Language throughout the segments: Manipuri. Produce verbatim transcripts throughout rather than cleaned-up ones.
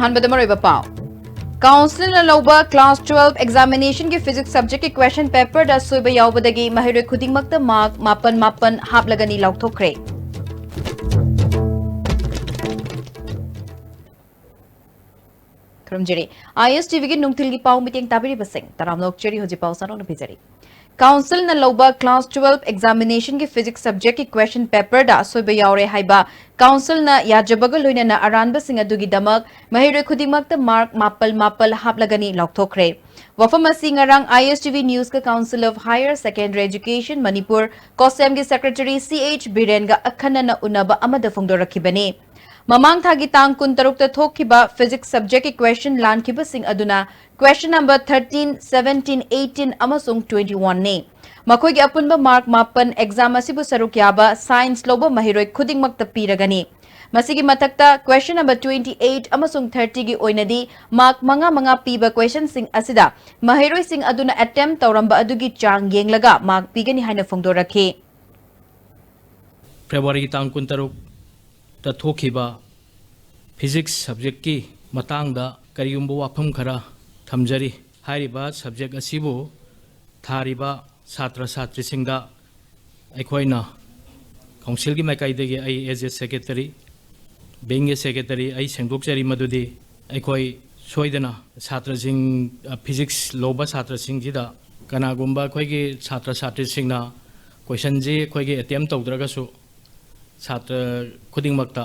ꯑꯍꯥꯟꯕꯗ ꯃꯔꯨꯑꯣꯏꯕ ꯄꯥꯎ꯫ ꯀꯥꯎꯟꯁꯤꯜꯅ ꯂꯧꯕ class twelve examination ꯒꯤ physics subject ꯀꯤ question paper ꯗ ꯑꯁꯣꯏꯕ ꯌꯥꯎꯕꯗꯒꯤ ꯃꯍꯩꯔꯣꯏ ꯈꯨꯗꯤꯡꯃꯛꯇ mark ꯃꯥꯄꯟ ꯃꯥꯄꯟ ꯍꯥꯞꯂꯒꯅꯤ ꯂꯥꯎꯊꯣꯛꯈ꯭ꯔꯦ꯫ ꯈꯨꯔꯨꯝꯖꯔꯤ꯫ ISTV ꯒꯤ ꯅꯨꯡꯊꯤꯜꯒꯤ ꯄꯥꯎ ꯃꯤꯠꯌꯦꯡ ꯇꯥꯕꯤꯔꯤꯕꯁꯤꯡ ꯇꯔꯥꯝꯅ ꯑꯣꯛꯆꯔꯤ꯫ ꯍꯧꯖꯤꯛ ꯄꯥꯎ ꯁꯟꯗꯣꯛꯅ ꯄꯤꯖꯔꯤ꯫ ꯀꯥꯎꯟꯁꯤꯜꯅ ꯂꯧꯕ class twelve examination ꯒꯤ physics subject ꯀꯤ question paper ꯗ ꯑꯁꯣꯏꯕ ꯌꯥꯎꯔꯦ ꯍꯥꯏꯕ ꯀꯥꯎꯟꯁꯤꯜꯅ ꯌꯥꯖꯕꯒ ꯂꯣꯏꯅꯅ ꯑꯔꯥꯟꯕꯁꯤꯡ ꯑꯗꯨꯒꯤꯗꯃꯛ ꯃꯍꯩꯔꯣꯏ ꯈꯨꯗꯤꯡꯃꯛꯇ mark ꯃꯥꯄꯜ ꯃꯥꯄꯜ ꯍꯥꯞꯂꯒꯅꯤ ꯂꯥꯎꯊꯣꯛꯈ꯭ꯔꯦ꯫ ꯋꯥꯐꯝ ꯑꯁꯤ ꯉꯔꯥꯡ ISTV News ꯀ Council of Higher Secondary Education Manipur, COHSEM ꯒꯤ secretary C H ꯕꯤꯔꯦꯟꯒ ꯑꯈꯟꯅꯅ ꯎꯅꯕ ꯑꯃꯗ ꯐꯣꯡꯗꯣꯔꯛꯈꯤꯕꯅꯤ꯫ ꯃꯃꯥꯡ ꯊꯥꯒꯤ ꯇꯥꯡ ꯀꯨꯟꯇꯔꯨꯛꯇ ꯊꯣꯛꯈꯤꯕ physics subject ꯀꯤ question ꯂꯥꯟꯈꯤꯕꯁꯤꯡ ꯑꯗꯨꯅ question number thirteen, seventeen, eighteen ꯑꯃꯁꯨꯡ twenty-one ꯅꯤ꯫ ꯃꯈꯣꯏꯒꯤ ꯑꯄꯨꯟꯕ mark ꯃꯥꯄꯟ exam ꯑꯁꯤꯕꯨ ꯁꯔꯨꯛ ꯌꯥꯕ science ꯂꯧꯕ ꯃꯍꯩꯔꯣꯏ ꯈꯨꯗꯤꯡꯃꯛꯇ ꯄꯤꯔꯒꯅꯤ꯫ ꯃꯁꯤꯒꯤ ꯃꯊꯛꯇ question number twenty-eight ꯑꯃꯁꯨꯡ thirty ꯒꯤ ꯑꯣꯏꯅꯗꯤ mark ꯃꯉꯥ ꯃꯉꯥ ꯄꯤꯕ questionꯁꯤꯡ ꯑꯁꯤꯗ ꯃꯍꯩꯔꯣꯏꯁꯤꯡ ꯑꯗꯨꯅ attempt ꯇꯧꯔꯝꯕ ꯑꯗꯨꯒꯤ ꯆꯥꯡ ꯌꯦꯡꯂꯒ mark ꯄꯤꯒꯅꯤ ꯍꯥꯏꯅ ꯐꯣꯡꯗꯣꯔꯛꯈꯤ꯫ February ꯒꯤ ꯇꯥꯡ ꯀꯨꯟꯇꯔꯨꯛꯇ ꯊꯣꯛꯈꯤꯕ physics subject ꯀꯤ ꯃꯇꯥꯡꯗ ꯀꯔꯤꯒꯨꯝꯕ ꯋꯥꯐꯝ ꯈꯔ ꯊꯝꯖꯔꯤ꯫ ꯍꯥꯏꯔꯤꯕ subject ꯑꯁꯤꯕꯨ ꯊꯥꯔꯤꯕ ꯁꯥꯇ꯭ꯔ ꯁꯥꯇ꯭ꯔꯤꯁꯤꯡꯗ ꯑꯩꯈꯣꯏꯅ ꯀꯥꯎꯟꯁꯤꯜꯒꯤ ꯃꯥꯏꯀꯩꯗꯒꯤ ꯑꯩ as a secretary, wing ꯒꯤ secretary ꯑꯩ ꯁꯦꯡꯗꯣꯛꯆꯔꯤ ꯃꯗꯨꯗꯤ ꯑꯩꯈꯣꯏ ꯁꯣꯏꯗꯅ ꯁꯥꯇ꯭ꯔꯁꯤꯡ, ꯑ, physics ꯂꯧꯕ ꯁꯥꯇ꯭ꯔꯁꯤꯡꯁꯤꯗ ꯀꯅꯥꯒꯨꯝꯕ ꯑꯩꯈꯣꯏꯒꯤ ꯁꯥꯇ꯭ꯔ ꯁꯥꯇ꯭ꯔꯤꯁꯤꯡꯅ question ꯁꯤ ꯑꯩꯈꯣꯏꯒꯤ attempt ꯇꯧꯗ꯭ꯔꯒꯁꯨ ꯁꯥꯇ꯭ꯔ ꯈꯨꯗꯤꯡꯃꯛꯇ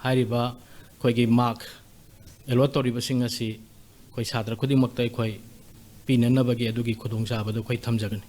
ꯍꯥꯏꯔꯤꯕ ꯑꯩꯈꯣꯏꯒꯤ mark allot ꯇꯧꯔꯤꯕꯁꯤꯡ ꯑꯁꯤ ꯑꯩꯈꯣꯏ ꯁꯥꯇ꯭ꯔ ꯈꯨꯗꯤꯡꯃꯛꯇ ꯑꯩꯈꯣꯏ ꯄꯤꯅꯅꯕꯒꯤ ꯑꯗꯨꯒꯤ ꯈꯨꯗꯣꯡꯆꯥꯕꯗꯨ ꯑꯩꯈꯣꯏ ꯊꯝꯖꯒꯅꯤ꯫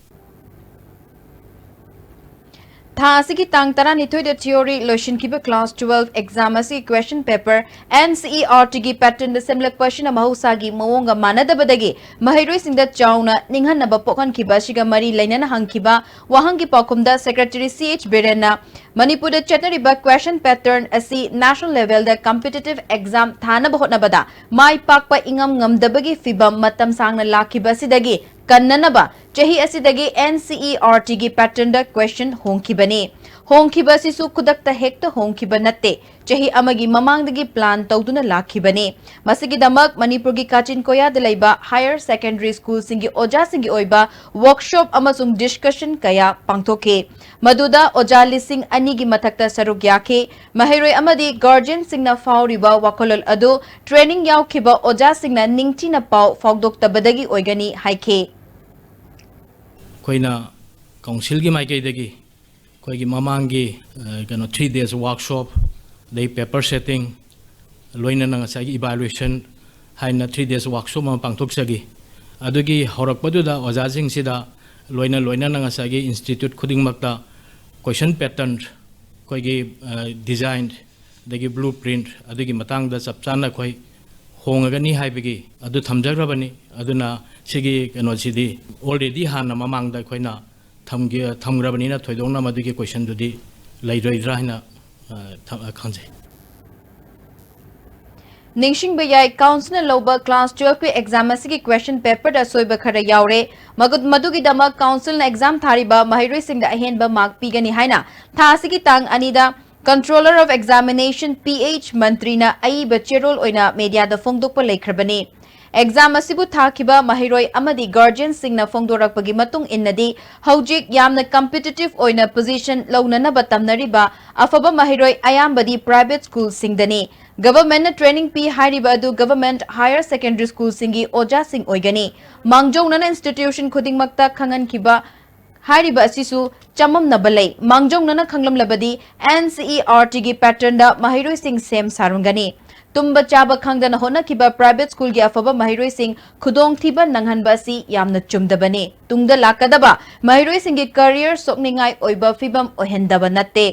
ꯊꯥ ꯑꯁꯤꯒꯤ ꯇꯥꯡ ꯇꯔꯥꯅꯤꯊꯣꯏꯗ theory ꯂꯣꯏꯁꯤꯟꯈꯤꯕ class twelve exam ꯑꯁꯤ question paper NCERT ꯒꯤ pattern ꯗ ꯁꯦꯝꯂꯛꯄ ꯑꯁꯤꯅ ꯃꯍꯧꯁꯥꯒꯤ ꯃꯑꯣꯡꯒ ꯃꯥꯟꯅꯗꯕꯗꯒꯤ ꯃꯍꯩꯔꯣꯏꯁꯤꯡꯗ ꯆꯥꯎꯅ ꯅꯤꯡꯍꯟꯅꯕ ꯄꯣꯛꯍꯟꯈꯤꯕ ꯑꯁꯤꯒ ꯃꯔꯤ ꯂꯩꯅꯅ ꯍꯪꯈꯤꯕ ꯋꯥꯍꯪꯒꯤ ꯄꯥꯎꯈꯨꯝꯗ secretary C H ꯕꯤꯔꯦꯟꯅ ꯃꯅꯤꯄꯨꯔꯗ ꯆꯠꯅꯔꯤꯕ question pattern ꯑꯁꯤ national level ꯗ competitive exam ꯊꯥꯅꯕ ꯍꯣꯠꯅꯕꯗ ꯃꯥꯏ ꯄꯥꯛꯄ ꯏꯉꯝ ꯉꯝꯗꯕꯒꯤ ꯐꯤꯚꯝ ꯃꯇꯝ ꯁꯥꯡꯅ ꯂꯥꯛꯈꯤꯕ ꯑꯁꯤꯗꯒꯤ ꯀꯟꯅꯅꯕ ꯆꯍꯤ ꯑꯁꯤꯗꯒꯤ NCERT ꯒꯤ pattern ꯗ question ꯍꯣꯡꯈꯤꯕꯅꯤ꯫ ꯍꯣꯡꯈꯤꯕ ꯑꯁꯤꯁꯨ ꯈꯨꯗꯛꯇ ꯍꯦꯛꯇ ꯍꯣꯡꯈꯤꯕ ꯅꯠꯇꯦ꯫ ꯆꯍꯤ ꯑꯃꯒꯤ ꯃꯃꯥꯡꯗꯒꯤ plan ꯇꯧꯗꯨꯅ ꯂꯥꯛꯈꯤꯕꯅꯤ꯫ ꯃꯁꯤꯒꯤꯗꯃꯛ ꯃꯅꯤꯄꯨꯔꯒꯤ ꯀꯥꯆꯤꯟ ꯀꯣꯌꯥꯗ ꯂꯩꯕ higher secondary schoolꯁꯤꯡꯒꯤ ꯑꯣꯖꯥꯁꯤꯡꯒꯤ ꯑꯣꯏꯕ workshop ꯑꯃꯁꯨꯡ discussion ꯀꯌꯥ ꯄꯥꯡꯊꯣꯛꯈꯤ꯫ ꯃꯗꯨꯗ ꯑꯣꯖꯥ ꯂꯤꯁꯤꯡ ꯑꯅꯤꯒꯤ ꯃꯊꯛꯇ ꯁꯔꯨꯛ ꯌꯥꯈꯤ꯫ ꯃꯍꯩꯔꯣꯏ ꯑꯃꯗꯤ guardianꯁꯤꯡꯅ ꯐꯥꯎꯔꯤꯕ ꯋꯥꯈꯜꯂꯣꯟ ꯑꯗꯨ training ꯌꯥꯎꯈꯤꯕ ꯑꯣꯖꯥꯁꯤꯡꯅ ꯅꯤꯡꯊꯤꯅ ꯄꯥꯎ ꯐꯥꯎꯗꯣꯛꯇꯕꯗꯒꯤ ꯑꯣꯏꯒꯅꯤ ꯍꯥꯏꯈꯤ꯫ ꯑꯩꯈꯣꯏꯅ councilꯒꯤ ꯃꯥꯏꯀꯩꯗꯒꯤ ꯑꯩꯈꯣꯏꯒꯤ ꯃꯃꯥꯡꯒꯤ ꯑ, ꯀꯩꯅꯣ three days workshop, ꯑꯗꯩ paper setting, ꯂꯣꯏꯅꯅ ꯉꯁꯥꯏꯒꯤ evaluation ꯍꯥꯏꯅ three days workshop ꯑꯃ ꯄꯥꯡꯊꯣꯛꯆꯈꯤ꯫ ꯑꯗꯨꯒꯤ ꯍꯧꯔꯛꯄꯗꯨꯗ ꯑꯣꯖꯥꯁꯤꯡꯁꯤꯗ ꯂꯣꯏꯅ ꯂꯣꯏꯅꯅ ꯉꯁꯥꯏꯒꯤ institute ꯈꯨꯗꯤꯡꯃꯛꯇ question pattern, ꯑꯩꯈꯣꯏꯒꯤ ꯑ, design, ꯑꯗꯒꯤ blueprint ꯑꯗꯨꯒꯤ ꯃꯇꯥꯡꯗ ꯆꯞ ꯆꯥꯅ ꯑꯩꯈꯣꯏ ꯍꯣꯡꯉꯒꯅꯤ ꯍꯥꯏꯕꯒꯤ ꯑꯗꯨ ꯊꯝꯖꯈ꯭ꯔꯕꯅꯤ꯫ ꯑꯗꯨꯅ ꯁꯤꯒꯤ ꯀꯩꯅꯣꯁꯤꯗꯤ already ꯍꯥꯟꯅ ꯃꯃꯥꯡꯗ ꯑꯩꯈꯣꯏꯅ ꯊꯝꯒꯦ-, ꯊꯝꯈ꯭ꯔꯕꯅꯤꯅ ꯊꯣꯏꯗꯣꯛꯅ ꯃꯗꯨꯒꯤ questionꯗꯨꯗꯤ ꯂꯩꯔꯣꯏꯗ꯭ꯔꯥ ꯍꯥꯏꯅ, ꯑ, ꯊ-, ꯑ, ꯈꯟꯖꯩ꯫ ꯅꯤꯡꯁꯤꯡꯕ ꯌꯥꯏ, councilꯅ ꯂꯧꯕ class twelveꯀꯤ exam ꯑꯁꯤꯒꯤ question paperꯗ ꯑꯁꯣꯏꯕ ꯈꯔ ꯌꯥꯎꯔꯦ꯫ ꯃꯒꯨ-, ꯃꯗꯨꯒꯤꯗꯃꯛ councilꯅ exam ꯊꯥꯔꯤꯕ ꯃꯍꯩꯔꯣꯏꯁꯤꯡꯗ ꯑꯍꯦꯟꯕ mark ꯄꯤꯒꯅꯤ ꯍꯥꯏꯅ ꯊꯥ ꯑꯁꯤꯒꯤ ꯇꯥꯡ ꯑꯅꯤꯗ Controller of Examination P H ꯃꯟꯇ꯭ꯔꯤꯅ ꯑꯏꯕ ꯆꯦꯔꯣꯜ ꯑꯣꯏꯅ mediaꯗ ꯐꯣꯡꯗꯣꯛꯄ ꯂꯩꯈ꯭ꯔꯕꯅꯤ꯫ Exam ꯑꯁꯤꯕꯨ ꯊꯥꯈꯤꯕ ꯃꯍꯩꯔꯣꯏ ꯑꯃꯗꯤ guardianꯁꯤꯡꯅ ꯐꯣꯡꯗꯣꯔꯛꯄꯒꯤ ꯃꯇꯨꯡ ꯏꯟꯅꯗꯤ, ꯍꯧꯖꯤꯛ ꯌꯥꯝꯅ competitive ꯑꯣꯏꯅ position ꯂꯧꯅꯅꯕ ꯇꯝꯅꯔꯤꯕ ꯑꯐꯕ ꯃꯍꯩꯔꯣꯏ ꯑꯌꯥꯝꯕꯗꯤ private schoolꯁꯤꯡꯗꯅꯤ꯫ Governmentꯅ training ꯄꯤ ꯍꯥꯏꯔꯤꯕ ꯑꯗꯨ government higher secondary schoolꯁꯤꯡꯒꯤ ꯑꯣꯖꯥꯁꯤꯡ ꯑꯣꯏꯒꯅꯤ꯫ ꯃꯥꯡꯖꯧꯅꯅ institution ꯈꯨꯗꯤꯡꯃꯛꯇ ꯈꯪꯍꯟꯈꯤꯕ ꯍꯥꯏꯔꯤꯕ ꯑꯁꯤꯁꯨ ꯆꯃꯝꯅꯕ ꯂꯩ꯫ ꯃꯥꯡꯖꯧꯅꯅ ꯈꯪꯂꯝꯂꯕꯗꯤ NCERTꯒꯤ patternꯗ ꯃꯍꯩꯔꯣꯏꯁꯤꯡ ꯁꯦꯝ ꯁꯥꯔꯝꯒꯅꯤ꯫ ꯇꯨꯝꯕ ꯆꯥꯕ ꯈꯪꯗꯅ ꯍꯣꯠꯅꯈꯤꯕ private schoolꯒꯤ ꯑꯐꯕ ꯃꯍꯩꯔꯣꯏꯁꯤꯡ ꯈꯨꯗꯣꯡꯊꯤꯕ ꯅꯪꯍꯟꯕ ꯑꯁꯤ ꯌꯥꯝꯅ ꯆꯨꯝꯗꯕꯅꯤ꯫ ꯇꯨꯡꯗ ꯂꯥꯛꯀꯗꯕ ꯃꯍꯩꯔꯣꯏꯁꯤꯡꯒꯤ career ꯁꯣꯛꯅꯤꯡꯉꯥꯏ ꯑꯣꯏꯕ ꯐꯤꯕꯝ ꯑꯣꯏꯍꯟꯗꯕ ꯅꯠꯇꯦ꯫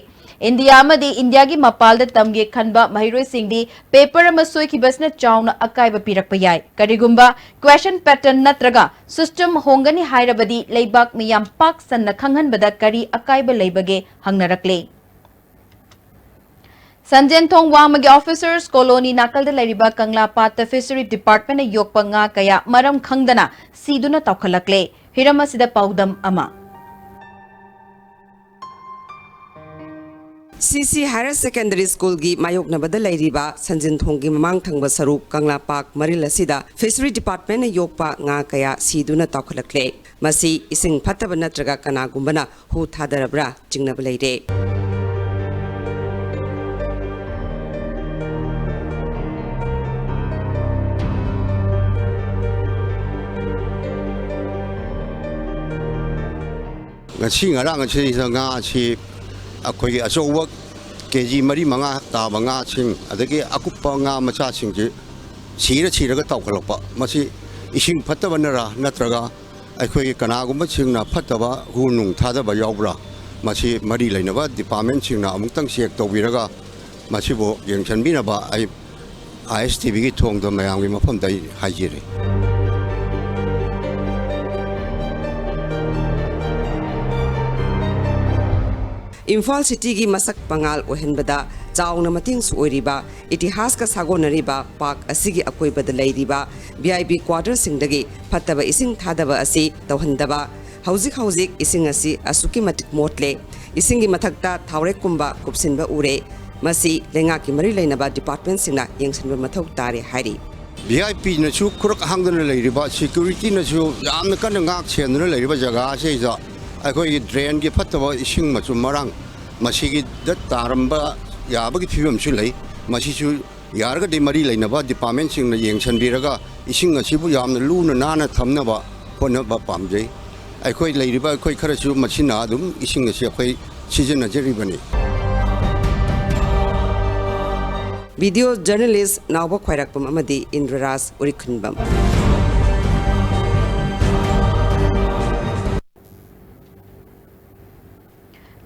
ꯏꯟꯗꯤꯌꯥ ꯑꯃꯗꯤ ꯏꯟꯗꯤꯌꯥꯒꯤ ꯃꯄꯥꯜꯗ ꯇꯝꯒꯦ ꯈꯟꯕ ꯃꯍꯩꯔꯣꯏꯁꯤꯡꯗꯤ paper ꯑꯃ ꯁꯣꯏꯈꯤꯕꯁꯤꯅ ꯆꯥꯎꯅ ꯑꯀꯥꯏꯕ ꯄꯤꯔꯛꯄ ꯌꯥꯏ꯫ ꯀꯔꯤꯒꯨꯝꯕ question pattern ꯅꯠꯇ꯭ꯔꯒ system ꯍꯣꯡꯒꯅꯤ ꯍꯥꯏꯔꯕꯗꯤ ꯂꯩꯕꯥꯛ ꯃꯤꯌꯥꯝ ꯄꯥꯛ ꯁꯟꯅ ꯈꯪꯍꯟꯕꯗ ꯀꯔꯤ ꯑꯀꯥꯏꯕ ꯂꯩꯕꯒꯦ ꯍꯪꯅꯔꯛꯂꯤ꯫ ꯁꯟꯖꯦꯟꯊꯣꯡ ꯋꯥꯡꯃꯒꯤ Officers Colony ꯅꯥꯀꯜꯗ ꯂꯩꯔꯤꯕ ꯀꯪꯂꯥ ꯄꯥꯠꯇ Fishery Departmentꯅ ꯌꯣꯛꯄ ꯉꯥ ꯀꯌꯥ ꯃꯔꯝ ꯈꯪꯗꯅ ꯁꯤꯗꯨꯅ ꯇꯥꯎꯈꯠꯂꯛꯂꯦ꯫ ꯍꯤꯔꯝ ꯑꯁꯤꯗ ꯄꯥꯎꯗꯝ ꯑꯃ꯫ ꯁꯤ ꯁꯤ Higher Secondary Schoolꯒꯤ ꯃꯥꯌꯣꯛꯅꯕꯗ ꯂꯩꯔꯤꯕ ꯁꯟꯖꯤꯟ ꯊꯣꯡꯒꯤ ꯃꯃꯥꯡ ꯊꯪꯕ ꯁꯔꯨꯛ ꯀꯪꯂꯥ ꯄꯥꯛ ꯃꯔꯤꯜ ꯑꯁꯤꯗ Fishery Departmentꯅ ꯌꯣꯛꯄ ꯉꯥ ꯀꯌꯥ ꯁꯤꯗꯨꯅ ꯇꯥꯎꯈꯠꯂꯛꯂꯦ꯫ ꯃꯁꯤ ꯏꯁꯤꯡ ꯐꯠꯇꯕ ꯅꯠꯇ꯭ꯔꯒ ꯀꯅꯥꯒꯨꯝꯕꯅ ꯍꯨ ꯊꯥꯗꯔꯕ꯭ꯔꯥ ꯆꯤꯡꯅꯕ ꯂꯩꯔꯦ꯫ ꯉꯁꯤ ꯉꯔꯥꯡ ꯑꯁꯤꯗ ꯉꯥ ꯑꯁꯤ ꯑꯩꯈꯣꯏꯒꯤ ꯑꯆꯧꯕ ꯀꯦ ꯖꯤ ꯃꯔꯤ ꯃꯉꯥ ꯇꯥꯕ ꯉꯥꯁꯤꯡ, ꯑꯗꯒꯤ ꯑꯀꯨꯞꯄ ꯉꯥ ꯃꯆꯥꯁꯤꯡꯁꯤ ꯁꯤꯔ ꯁꯤꯔꯒ ꯇꯥꯎꯈꯠꯂꯛꯄ, ꯃꯁꯤ ꯏꯁꯤꯡ ꯐꯠꯇꯕꯅꯔꯥ ꯅꯠꯇ꯭ꯔꯒ ꯑꯩꯈꯣꯏꯒꯤ ꯀꯅꯥꯒꯨꯝꯕꯁꯤꯡꯅ ꯐꯠꯇꯕ ꯍꯨ ꯅꯨꯡ ꯊꯥꯗꯕ ꯌꯥꯎꯕ꯭ꯔꯥ, ꯃꯁꯤ ꯃꯔꯤ ꯂꯩꯅꯕ departmentꯁꯤꯡꯅ ꯑꯃꯨꯛꯇꯪ check ꯇꯧꯕꯤꯔꯒ ꯃꯁꯤꯕꯨ ꯌꯦꯡꯁꯤꯟꯕꯤꯅꯕ ꯑꯩ I S T Vꯒꯤ ꯊꯣꯡꯗ ꯃꯌꯥꯝꯒꯤ ꯃꯐꯝꯗ ꯑꯩ ꯍꯥꯏꯖꯔꯤ꯫ ꯏꯝꯐꯥꯜ cityꯒꯤ ꯃꯁꯛ ꯃꯉꯥꯜ ꯑꯣꯏꯍꯟꯕꯗ ꯆꯥꯎꯅ ꯃꯇꯦꯡꯁꯨ ꯑꯣꯏꯔꯤꯕ, ꯏꯇꯤꯍꯥꯁꯀ ꯁꯥꯒꯣꯟꯅꯔꯤꯕ park ꯑꯁꯤꯒꯤ ꯑꯀꯣꯏꯕꯗ ꯂꯩꯔꯤꯕ V I P quarterꯁꯤꯡꯗꯒꯤ ꯐꯠꯇꯕ ꯏꯁꯤꯡ ꯊꯥꯗꯕ ꯑꯁꯤ ꯇꯧꯍꯟꯗꯕ꯫ ꯍꯧꯖꯤꯛ ꯍꯧꯖꯤꯛ ꯏꯁꯤꯡ ꯑꯁꯤ ꯑꯁꯨꯛꯀꯤ ꯃꯇꯤꯛ ꯃꯣꯠꯂꯦ꯫ ꯏꯁꯤꯡꯒꯤ ꯃꯊꯛꯇ ꯊꯥꯎꯔꯦꯛꯀꯨꯝꯕ ꯀꯨꯞꯁꯤꯟꯕ ꯎꯔꯦ꯫ ꯃꯁꯤ ꯂꯩꯉꯥꯛꯀꯤ ꯃꯔꯤ ꯂꯩꯅꯕ departmentꯁꯤꯡꯅ ꯌꯦꯡꯁꯤꯟꯕ ꯃꯊꯧ ꯇꯥꯔꯦ ꯍꯥꯏꯔꯤ꯫ V I Pꯅꯁꯨ ꯈꯨꯔꯛ ꯍꯥꯡꯗꯅ ꯂꯩꯔꯤꯕ, securityꯅꯁꯨ ꯌꯥꯝꯅ ꯀꯟꯅ ꯉꯥꯛ ꯁꯦꯟꯗꯨꯅ ꯂꯩꯔꯤꯕ ꯖꯒꯥ ꯑꯁꯤꯗ ꯑꯩꯈꯣꯏꯒꯤ drainꯒꯤ ꯐꯠꯇꯕ ꯏꯁꯤꯡ ꯃꯆꯨꯝ ꯃꯔꯥꯡ ꯃꯁꯤꯒꯤꯗ ꯇꯥꯔꯝꯕ ꯌꯥꯕꯒꯤ ꯐꯤꯕꯝꯁꯨ ꯂꯩ꯫ ꯃꯁꯤꯁꯨ ꯌꯥꯔꯒꯗꯤ ꯃꯔꯤ ꯂꯩꯅꯕ departmentꯁꯤꯡꯅ ꯌꯦꯡꯁꯤꯟꯕꯤꯔꯒ ꯏꯁꯤꯡ ꯑꯁꯤꯕꯨ ꯌꯥꯝꯅ ꯂꯨꯅ ꯅꯥꯟꯅ ꯊꯝꯅꯕ ꯍꯣꯠꯅꯕ ꯄꯥꯝꯖꯩ꯫ ꯑꯩꯈꯣꯏ ꯂꯩꯔꯤꯕ ꯑꯩꯈꯣꯏ ꯈꯔꯁꯨ ꯃꯁꯤꯅ ꯑꯗꯨꯝ ꯏꯁꯤꯡ ꯑꯁꯤ ꯑꯩꯈꯣꯏ ꯁꯤꯖꯤꯟꯅꯖꯔꯤꯕꯅꯤ꯫ Video journalist ꯅꯥꯎꯕ ꯈ꯭ꯋꯥꯏꯔꯥꯛꯄꯝ ꯑꯃꯗꯤ ꯏꯟꯗ꯭ꯔꯔꯥꯖ ꯎꯔꯤꯈꯨꯟꯕꯝ꯫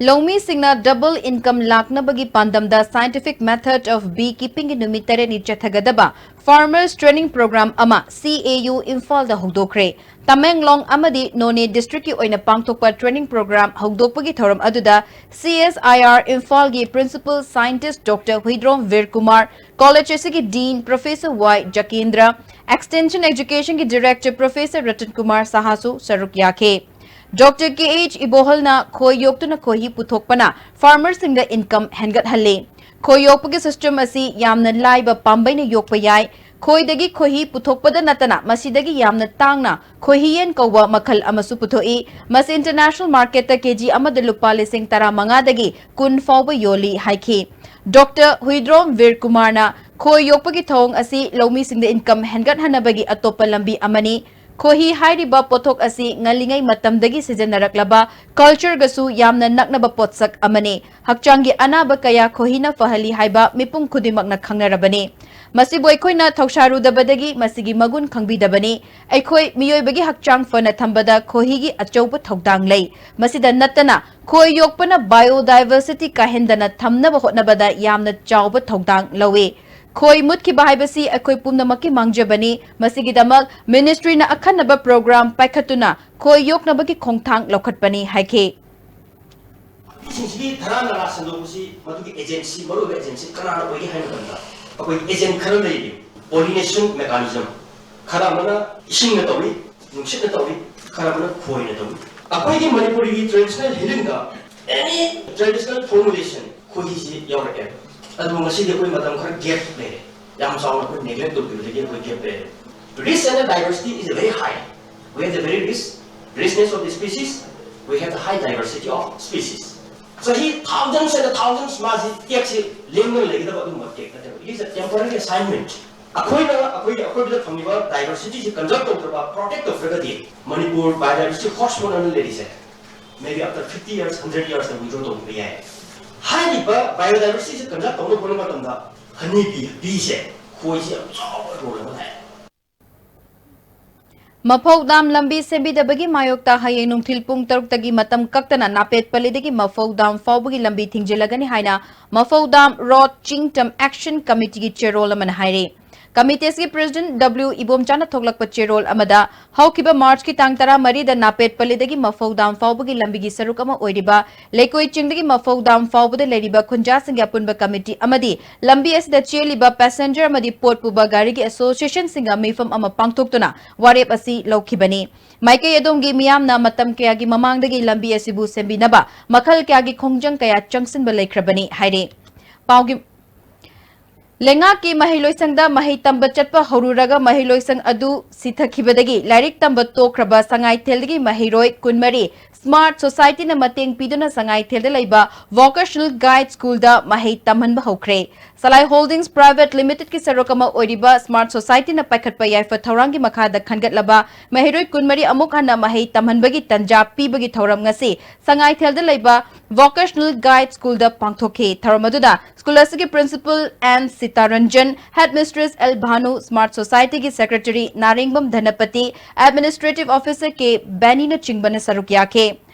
ꯂꯧꯃꯤꯁꯤꯡꯅ double income ꯂꯥꯛꯅꯕꯒꯤ ꯄꯥꯟꯗꯝꯗ Scientific Method of Beekeepingꯒꯤ ꯅꯨꯃꯤꯠ ꯇꯔꯦꯠꯅꯤ ꯆꯠꯊꯒꯗꯕ Farmers Training Program ꯑꯃ C A U ꯏꯝꯐꯥꯜꯗ ꯍꯧꯗꯣꯛꯈ꯭ꯔꯦ꯫ ꯇꯃꯦꯡꯂꯣꯡ ꯑꯃꯗꯤ ꯅꯣꯅꯦ districtꯀꯤ ꯑꯣꯏꯅ ꯄꯥꯡꯊꯣꯛꯄ training program ꯍꯧꯗꯣꯛꯄꯒꯤ ꯊꯧꯔꯝ ꯑꯗꯨꯗ C S I R ꯏꯝꯐꯥꯜꯒꯤ Principal Scientist Doctor ꯍꯨꯏꯗ꯭ꯔꯣꯝ ꯕꯤꯔ ꯀꯨꯃꯥꯔ, college ꯑꯁꯤꯒꯤ Dean Professor Y ꯖꯀꯦꯟꯗ꯭ꯔ, Extension Educationꯒꯤ Director Professor Ratan Kumar ꯁꯍꯥꯁꯨ ꯁꯔꯨꯛ ꯌꯥꯈꯤ꯫ ꯗꯣꯛꯇꯔ ꯀꯦ ꯑꯩꯆ ꯏꯕꯣꯍꯜꯅ ꯈꯣꯏ ꯌꯣꯛꯇꯨꯅ ꯈꯣꯏꯍꯤ ꯄꯨꯊꯣꯛꯄꯅ ꯐꯥꯔꯃꯔꯁꯤꯡꯗ ꯏꯟꯀꯝ ꯍꯦꯟꯒꯠꯍꯜꯂꯤ꯫ ꯈꯣꯏ ꯌꯣꯛꯄꯒꯤ ꯁꯤꯁꯇꯦꯝ ꯑꯁꯤ ꯌꯥꯝꯅ ꯂꯥꯏꯕ ꯄꯥꯝꯕꯩꯅ ꯌꯣꯛꯄ ꯌꯥꯏ꯫ ꯈꯣꯏꯗꯒꯤ ꯈꯣꯏꯍꯤ ꯄꯨꯊꯣꯛꯄꯗ ꯅꯠꯇꯅ ꯃꯁꯤꯗꯒꯤ ꯌꯥꯝꯅ ꯇꯥꯡꯅ ꯈꯣꯏꯍꯤ ꯌꯦꯟ ꯀꯧꯕ ꯃꯈꯜ ꯑꯃꯁꯨ ꯄꯨꯊꯣꯛꯏ꯫ ꯃꯁꯤ ꯏꯟꯇꯔꯅꯦꯁꯅꯦꯜ ꯃꯥꯔꯀꯦꯠꯇ ꯀꯦꯖꯤ ꯑꯃꯗ ꯂꯨꯄꯥ ꯂꯤꯁꯤꯡ ꯇꯔꯥꯃꯉꯥꯗꯒꯤ ꯀꯨꯟ ꯐꯥꯎꯕ ꯌꯣꯜꯂꯤ ꯍꯥꯏꯈꯤ꯫ ꯗꯣꯛꯇꯔ ꯍꯨꯏꯗ꯭ꯔꯣꯝ ꯕꯤꯔ ꯀꯨꯃꯥꯔꯅ ꯈꯣꯏ ꯌꯣꯛꯄꯒꯤ ꯊꯧꯑꯣꯡ ꯑꯁꯤ ꯂꯧꯃꯤꯁꯤꯡꯗ ꯏꯟꯀꯝ ꯍꯦꯟꯒꯠꯍꯟꯅꯕꯒꯤ ꯑꯇꯣꯞꯄ ꯂꯝꯕꯤ ꯑꯃꯅꯤ꯫ ꯈꯣꯏꯍꯤ ꯍꯥꯏꯔꯤꯕ ꯄꯣꯠꯊꯣꯛ ꯑꯁꯤ ꯉꯜꯂꯤꯉꯩ ꯃꯇꯝꯗꯒꯤ ꯁꯤꯖꯤꯟꯅꯔꯛꯂꯕ ꯀꯜꯆꯔꯒꯁꯨ ꯌꯥꯝꯅ ꯅꯛꯅꯕ ꯄꯣꯠꯁꯛ ꯑꯃꯅꯤ꯫ ꯍꯛꯆꯥꯡꯒꯤ ꯑꯅꯥꯕ ꯀꯌꯥ ꯈꯣꯏꯍꯤꯅ ꯐꯍꯜꯂꯤ ꯍꯥꯏꯕ ꯃꯤꯄꯨꯝ ꯈꯨꯗꯤꯡꯃꯛꯅ ꯈꯪꯅꯔꯕꯅꯤ꯫ ꯃꯁꯤꯕꯨ ꯑꯩꯈꯣꯏꯅ ꯊꯧꯁꯥꯔꯨꯗꯕꯗꯒꯤ ꯃꯁꯤꯒꯤ ꯃꯒꯨꯟ ꯈꯪꯕꯤꯗꯕꯅꯤ꯫ ꯑꯩꯈꯣꯏ ꯃꯤꯑꯣꯏꯕꯒꯤ ꯍꯛꯆꯥꯡ ꯐꯅ ꯊꯝꯕꯗ ꯈꯣꯏꯍꯤꯒꯤ ꯑꯆꯧꯕ ꯊꯧꯗꯥꯡ ꯂꯩ꯫ ꯃꯁꯤꯗ ꯅꯠꯇꯅ ꯈꯣꯏ ꯌꯣꯛꯄꯅ ꯕꯥꯏꯑꯣꯗꯥꯏꯚꯔꯁꯤꯇꯤ ꯀꯥꯏꯍꯟꯗꯅ ꯊꯝꯅꯕ ꯍꯣꯠꯅꯕꯗ ꯌꯥꯝꯅ ꯆꯥꯎꯕ ꯊꯧꯗꯥꯡ ꯂꯧꯏ꯫ ꯈꯣꯏ ꯃꯨꯠꯈꯤꯕ ꯍꯥꯏꯕꯁꯤ ꯑꯩꯈꯣꯏ ꯄꯨꯝꯅꯃꯛꯀꯤ ꯃꯥꯡꯖꯕꯅꯤ꯫ ꯃꯁꯤꯒꯤꯗꯃꯛ ꯃꯤꯅꯤꯁꯇ꯭ꯔꯤꯅ ꯑꯈꯟꯅꯕ ꯄ꯭ꯔꯣꯒ꯭ꯔꯥꯝ ꯄꯥꯏꯈꯠꯇꯨꯅ ꯈꯣꯏ ꯌꯣꯛꯅꯕꯒꯤ ꯈꯣꯡꯊꯥꯡ ꯂꯧꯈꯠꯄꯅꯤ ꯍꯥꯏꯈꯤ꯫ ꯅꯨꯄꯤꯁꯤꯡꯁꯤꯒꯤ ꯙꯔꯥ ꯅꯥꯂꯥ ꯁꯟꯗꯣꯛꯄꯁꯤ ꯃꯗꯨꯒꯤ ꯑꯦꯖꯦꯟꯁꯤ, ꯃꯔꯨꯑꯣꯏꯕ ꯑꯦꯖꯦꯟꯁꯤ ꯀꯅꯥꯅ ꯑꯣꯏꯒꯦ ꯍꯥꯏꯕ ꯃꯇꯝꯗ ꯑꯩꯈꯣꯏꯒꯤ ꯑꯦꯖꯦꯟ ꯈꯔ ꯂꯩꯔꯤ꯫ ꯄꯣꯂꯤꯅꯦꯁꯟ ꯃꯦꯀꯥꯅꯤꯖꯝ, ꯈꯔ ꯑꯃꯅ ꯏꯁꯤꯡꯅ ꯇꯧꯏ, ꯅꯨꯡꯁꯤꯠꯅ ꯇꯧꯏ, ꯈꯔ ꯑꯃꯅ ꯈꯣꯏꯅ ꯇꯧꯏ꯫ ꯑꯩꯈꯣꯏꯒꯤ ꯃꯅꯤꯄꯨꯔꯤꯒꯤ ꯇ꯭ꯔꯦꯗꯤꯁꯅꯦꯜ ꯍꯤꯂꯤꯡꯗ ꯑꯦꯅꯤ ꯇ꯭ꯔꯦꯗꯤꯁꯅꯦꯜ ꯐꯣꯔꯃꯨꯂꯦꯁꯟ ꯈꯣꯏꯍꯤꯁꯤ ꯌꯥꯎꯔꯛꯑꯦ꯫ ꯑꯗꯨꯕꯨ ꯉꯁꯤꯗꯤ ꯑꯩꯈꯣꯏ ꯃꯇꯝ ꯈꯔ ꯒꯦꯞ ꯂꯩꯔꯦ꯫ ꯌꯥꯝ ꯆꯥꯎꯅ ꯑꯩꯈꯣꯏ ꯅꯦꯒ꯭ꯂꯦꯛ ꯇꯧꯈꯤꯕꯗꯒꯤ ꯑꯩꯈꯣꯏ ꯒꯦꯞ ꯂꯩꯔꯦ꯫ Rich and diversity is very high. We have the very rich, richness of the species, we have the high diversity of species. ꯆꯍꯤ thousands and thousands ꯃꯥꯁꯤ ꯇꯦꯛꯁꯤ ꯂꯦꯡꯗꯅ ꯂꯩꯒꯗꯕ ꯑꯗꯨꯒꯨꯝꯕ ꯇꯦꯛ ꯅꯠꯇꯦꯕ꯫ It is a temporary assignment. ꯑꯩꯈꯣꯏꯅ ꯑꯩꯈꯣꯏꯒꯤ ꯑꯀꯣꯏꯕꯗ ꯐꯪꯂꯤꯕ ꯗꯥꯏꯚꯔꯁꯤꯇꯤꯁꯤ ꯀꯟꯖꯔꯚ ꯇꯧꯗ꯭ꯔꯕ, ꯄ꯭ꯔꯣꯇꯦꯛ ꯇꯧꯗ꯭ꯔꯒꯗꯤ ꯃꯅꯤꯄꯨꯔ ꯕꯥꯏꯑꯣꯗꯥꯏꯚꯔꯁꯤꯇꯤ ꯍꯣꯠꯁ꯭ꯄꯣꯠ ꯑꯅ ꯂꯩꯔꯤꯁꯦ maybe after fifty years, hundred years ꯗ withdraw ꯇꯧꯈꯤꯕ ꯌꯥꯏ꯫ ꯍꯥꯏꯔꯤꯕ ꯕꯥꯏꯑꯣꯗꯥꯏꯚꯔꯁꯤꯇꯤꯁꯦ ꯀꯟꯖꯔꯚ ꯇꯧꯅꯕ ꯍꯣꯠꯅꯕ ꯃꯇꯝꯗ ꯍꯅꯤ ꯕꯤ, ꯕꯤꯁꯦ, ꯈꯣꯏꯁꯦ ꯌꯥꯝ ꯆꯥꯎꯕ ꯔꯣꯜ ꯑꯃ ꯂꯥꯛꯑꯦ꯫ ꯃꯐꯧ ꯗꯥꯝ ꯂꯝꯕꯤ ꯁꯦꯝꯕꯤꯗꯕꯒꯤ ꯃꯥꯌꯣꯛꯇ ꯍꯌꯦꯡ ꯅꯨꯡꯊꯤꯜ ꯄꯨꯡ ꯇꯔꯨꯛꯇꯒꯤ ꯃꯇꯝ ꯀꯛꯇꯅ ꯅꯥꯄꯦꯠ ꯄꯜꯂꯤꯗꯒꯤ ꯃꯐꯧ ꯗꯥꯝ ꯐꯥꯎꯕꯒꯤ ꯂꯝꯕꯤ ꯊꯤꯡꯖꯤꯜꯂꯒꯅꯤ ꯍꯥꯏꯅ ꯃꯐꯧ ꯗꯥꯝ ꯔꯣꯗ ꯆꯤꯡ ꯇꯝ ꯑꯦꯛꯁꯟ ꯀꯃꯤꯇꯤꯒꯤ ꯆꯦꯔꯣꯜ ꯑꯃꯅ ꯍꯥꯏꯔꯤ꯫ ꯀꯃꯤꯇꯤ ꯑꯁꯤꯒꯤ ꯄ꯭ꯔꯦꯁꯤꯗꯦꯟꯠ ꯗꯕ꯭ꯂꯤꯎ ꯏꯕꯣꯝꯆꯥꯅ ꯊꯣꯛꯂꯛꯄ ꯆꯦꯔꯣꯜ ꯑꯃꯗ, ꯍꯧꯈꯤꯕ ꯃꯥꯔꯆꯀꯤ ꯇꯥꯡ ꯇꯔꯥꯃꯔꯤꯗ ꯅꯥꯄꯦꯠ ꯄꯂꯤꯗꯒꯤ ꯃꯐꯧ ꯗꯥꯝ ꯐꯥꯎꯕꯒꯤ ꯂꯝꯕꯤꯒꯤ ꯁꯔꯨꯛ ꯑꯃ ꯑꯣꯏꯔꯤꯕ ꯂꯩꯀꯣꯏ ꯆꯤꯡꯗꯒꯤ ꯃꯐꯧ ꯗꯥꯝ ꯐꯥꯎꯕꯗ ꯂꯩꯔꯤꯕ ꯈꯨꯟꯖꯥꯁꯤꯡꯒꯤ ꯑꯄꯨꯟꯕ ꯀꯃꯤꯇꯤ ꯑꯃꯗꯤ ꯂꯝꯕꯤ ꯑꯁꯤꯗ ꯆꯦꯜꯂꯤꯕ ꯄꯦꯁꯦꯟꯖꯔ ꯑꯃꯗꯤ ꯄꯣꯠ ꯄꯨꯕ ꯒꯥꯔꯤꯒꯤ ꯑꯦꯁꯣꯁꯤꯌꯦꯁꯟꯁꯤꯡꯒ ꯃꯤꯐꯝ ꯑꯃ ꯄꯥꯡꯊꯣꯛꯇꯨꯅ ꯋꯥꯔꯦꯞ ꯑꯁꯤ ꯂꯧꯈꯤꯕꯅꯤ꯫ ꯃꯥꯏꯀꯩ ꯑꯗꯣꯝꯒꯤ ꯃꯤꯌꯥꯝꯅ ꯃꯇꯝ ꯀꯌꯥꯒꯤ ꯃꯃꯥꯡꯗꯒꯤ ꯂꯝꯕꯤ ꯑꯁꯤꯕꯨ ꯁꯦꯝꯕꯤꯅꯕ ꯃꯈꯜ ꯀꯌꯥꯒꯤ ꯈꯣꯡꯖꯪ ꯀꯌꯥ ꯆꯪꯁꯤꯟꯕ ꯂꯩꯈ꯭ꯔꯕꯅꯤ ꯍꯥꯏꯔꯤ꯫ ꯄꯥꯎꯒꯤ ꯂꯩꯉꯥꯛꯀꯤ ꯃꯍꯩꯂꯣꯏꯁꯪꯗ ꯃꯍꯩ ꯇꯝꯕ ꯆꯠꯄ ꯍꯧꯔꯨꯔꯒ ꯃꯍꯩꯂꯣꯏꯁꯪ ꯑꯗꯨ ꯁꯤꯊꯈꯤꯕꯗꯒꯤ ꯂꯥꯏꯔꯤꯛ ꯇꯝꯕ ꯇꯣꯛꯈ꯭ꯔꯕ ꯁꯉꯥꯏꯊꯦꯜꯗꯒꯤ ꯃꯍꯩꯔꯣꯏ ꯀꯨꯟꯃꯔꯤ ꯁ꯭ꯃꯥꯔꯠ ꯁꯣꯁꯥꯏꯇꯤꯅ ꯃꯇꯦꯡ ꯄꯤꯗꯨꯅ ꯁꯉꯥꯏꯊꯦꯜꯗ ꯂꯩꯕ ꯚꯣꯀꯦꯁꯅꯦꯜ ꯒꯥꯏꯗ ꯁ꯭ꯀꯨꯜꯗ ꯃꯍꯩ ꯇꯝꯍꯟꯕ ꯍꯧꯈ꯭ꯔꯦ꯫ ꯁꯂꯥꯏ ꯍꯣꯜꯗꯤꯡꯁ ꯄ꯭ꯔꯥꯏꯚꯦꯠ ꯂꯤꯃꯤꯇꯦꯗꯀꯤ ꯁꯔꯨꯛ ꯑꯃ ꯑꯣꯏꯔꯤꯕ ꯁ꯭ꯃꯥꯔꯠ ꯁꯣꯁꯥꯏꯇꯤꯅ ꯄꯥꯏꯈꯠꯄ ꯌꯥꯏꯐ ꯊꯧꯔꯥꯡꯒꯤ ꯃꯈꯥꯗ ꯈꯟꯒꯠꯂꯕ ꯃꯍꯩꯔꯣꯏ ꯀꯨꯟꯃꯔꯤ ꯑꯃꯨꯛ ꯍꯟꯅ ꯃꯍꯩ ꯇꯝꯍꯟꯕꯒꯤ ꯇꯟꯖꯥ ꯄꯤꯕꯒꯤ ꯊꯧꯔꯝ ꯉꯁꯤ ꯁꯉꯥꯏꯊꯦꯜꯗ ꯂꯩꯕ ꯚꯣꯀꯦꯁꯅꯦꯜ ꯒꯥꯏꯗ ꯁ꯭ꯀꯨꯜꯗ ꯄꯥꯡꯊꯣꯛꯈꯤ꯫ ꯊꯧꯔꯝ ꯑꯗꯨꯗ ꯁ꯭ꯀꯨꯜ ꯑꯁꯤꯒꯤ principal N Sitaranjan, head mistress L Bhanu, smart ꯁꯣꯁꯥꯏꯇꯤꯒꯤ secretary Narengbam Dhanapati, administrative officer K ꯕꯦꯅꯤꯅꯆꯤꯡꯕꯅ ꯁꯔꯨꯛ ꯌꯥꯈꯤ꯫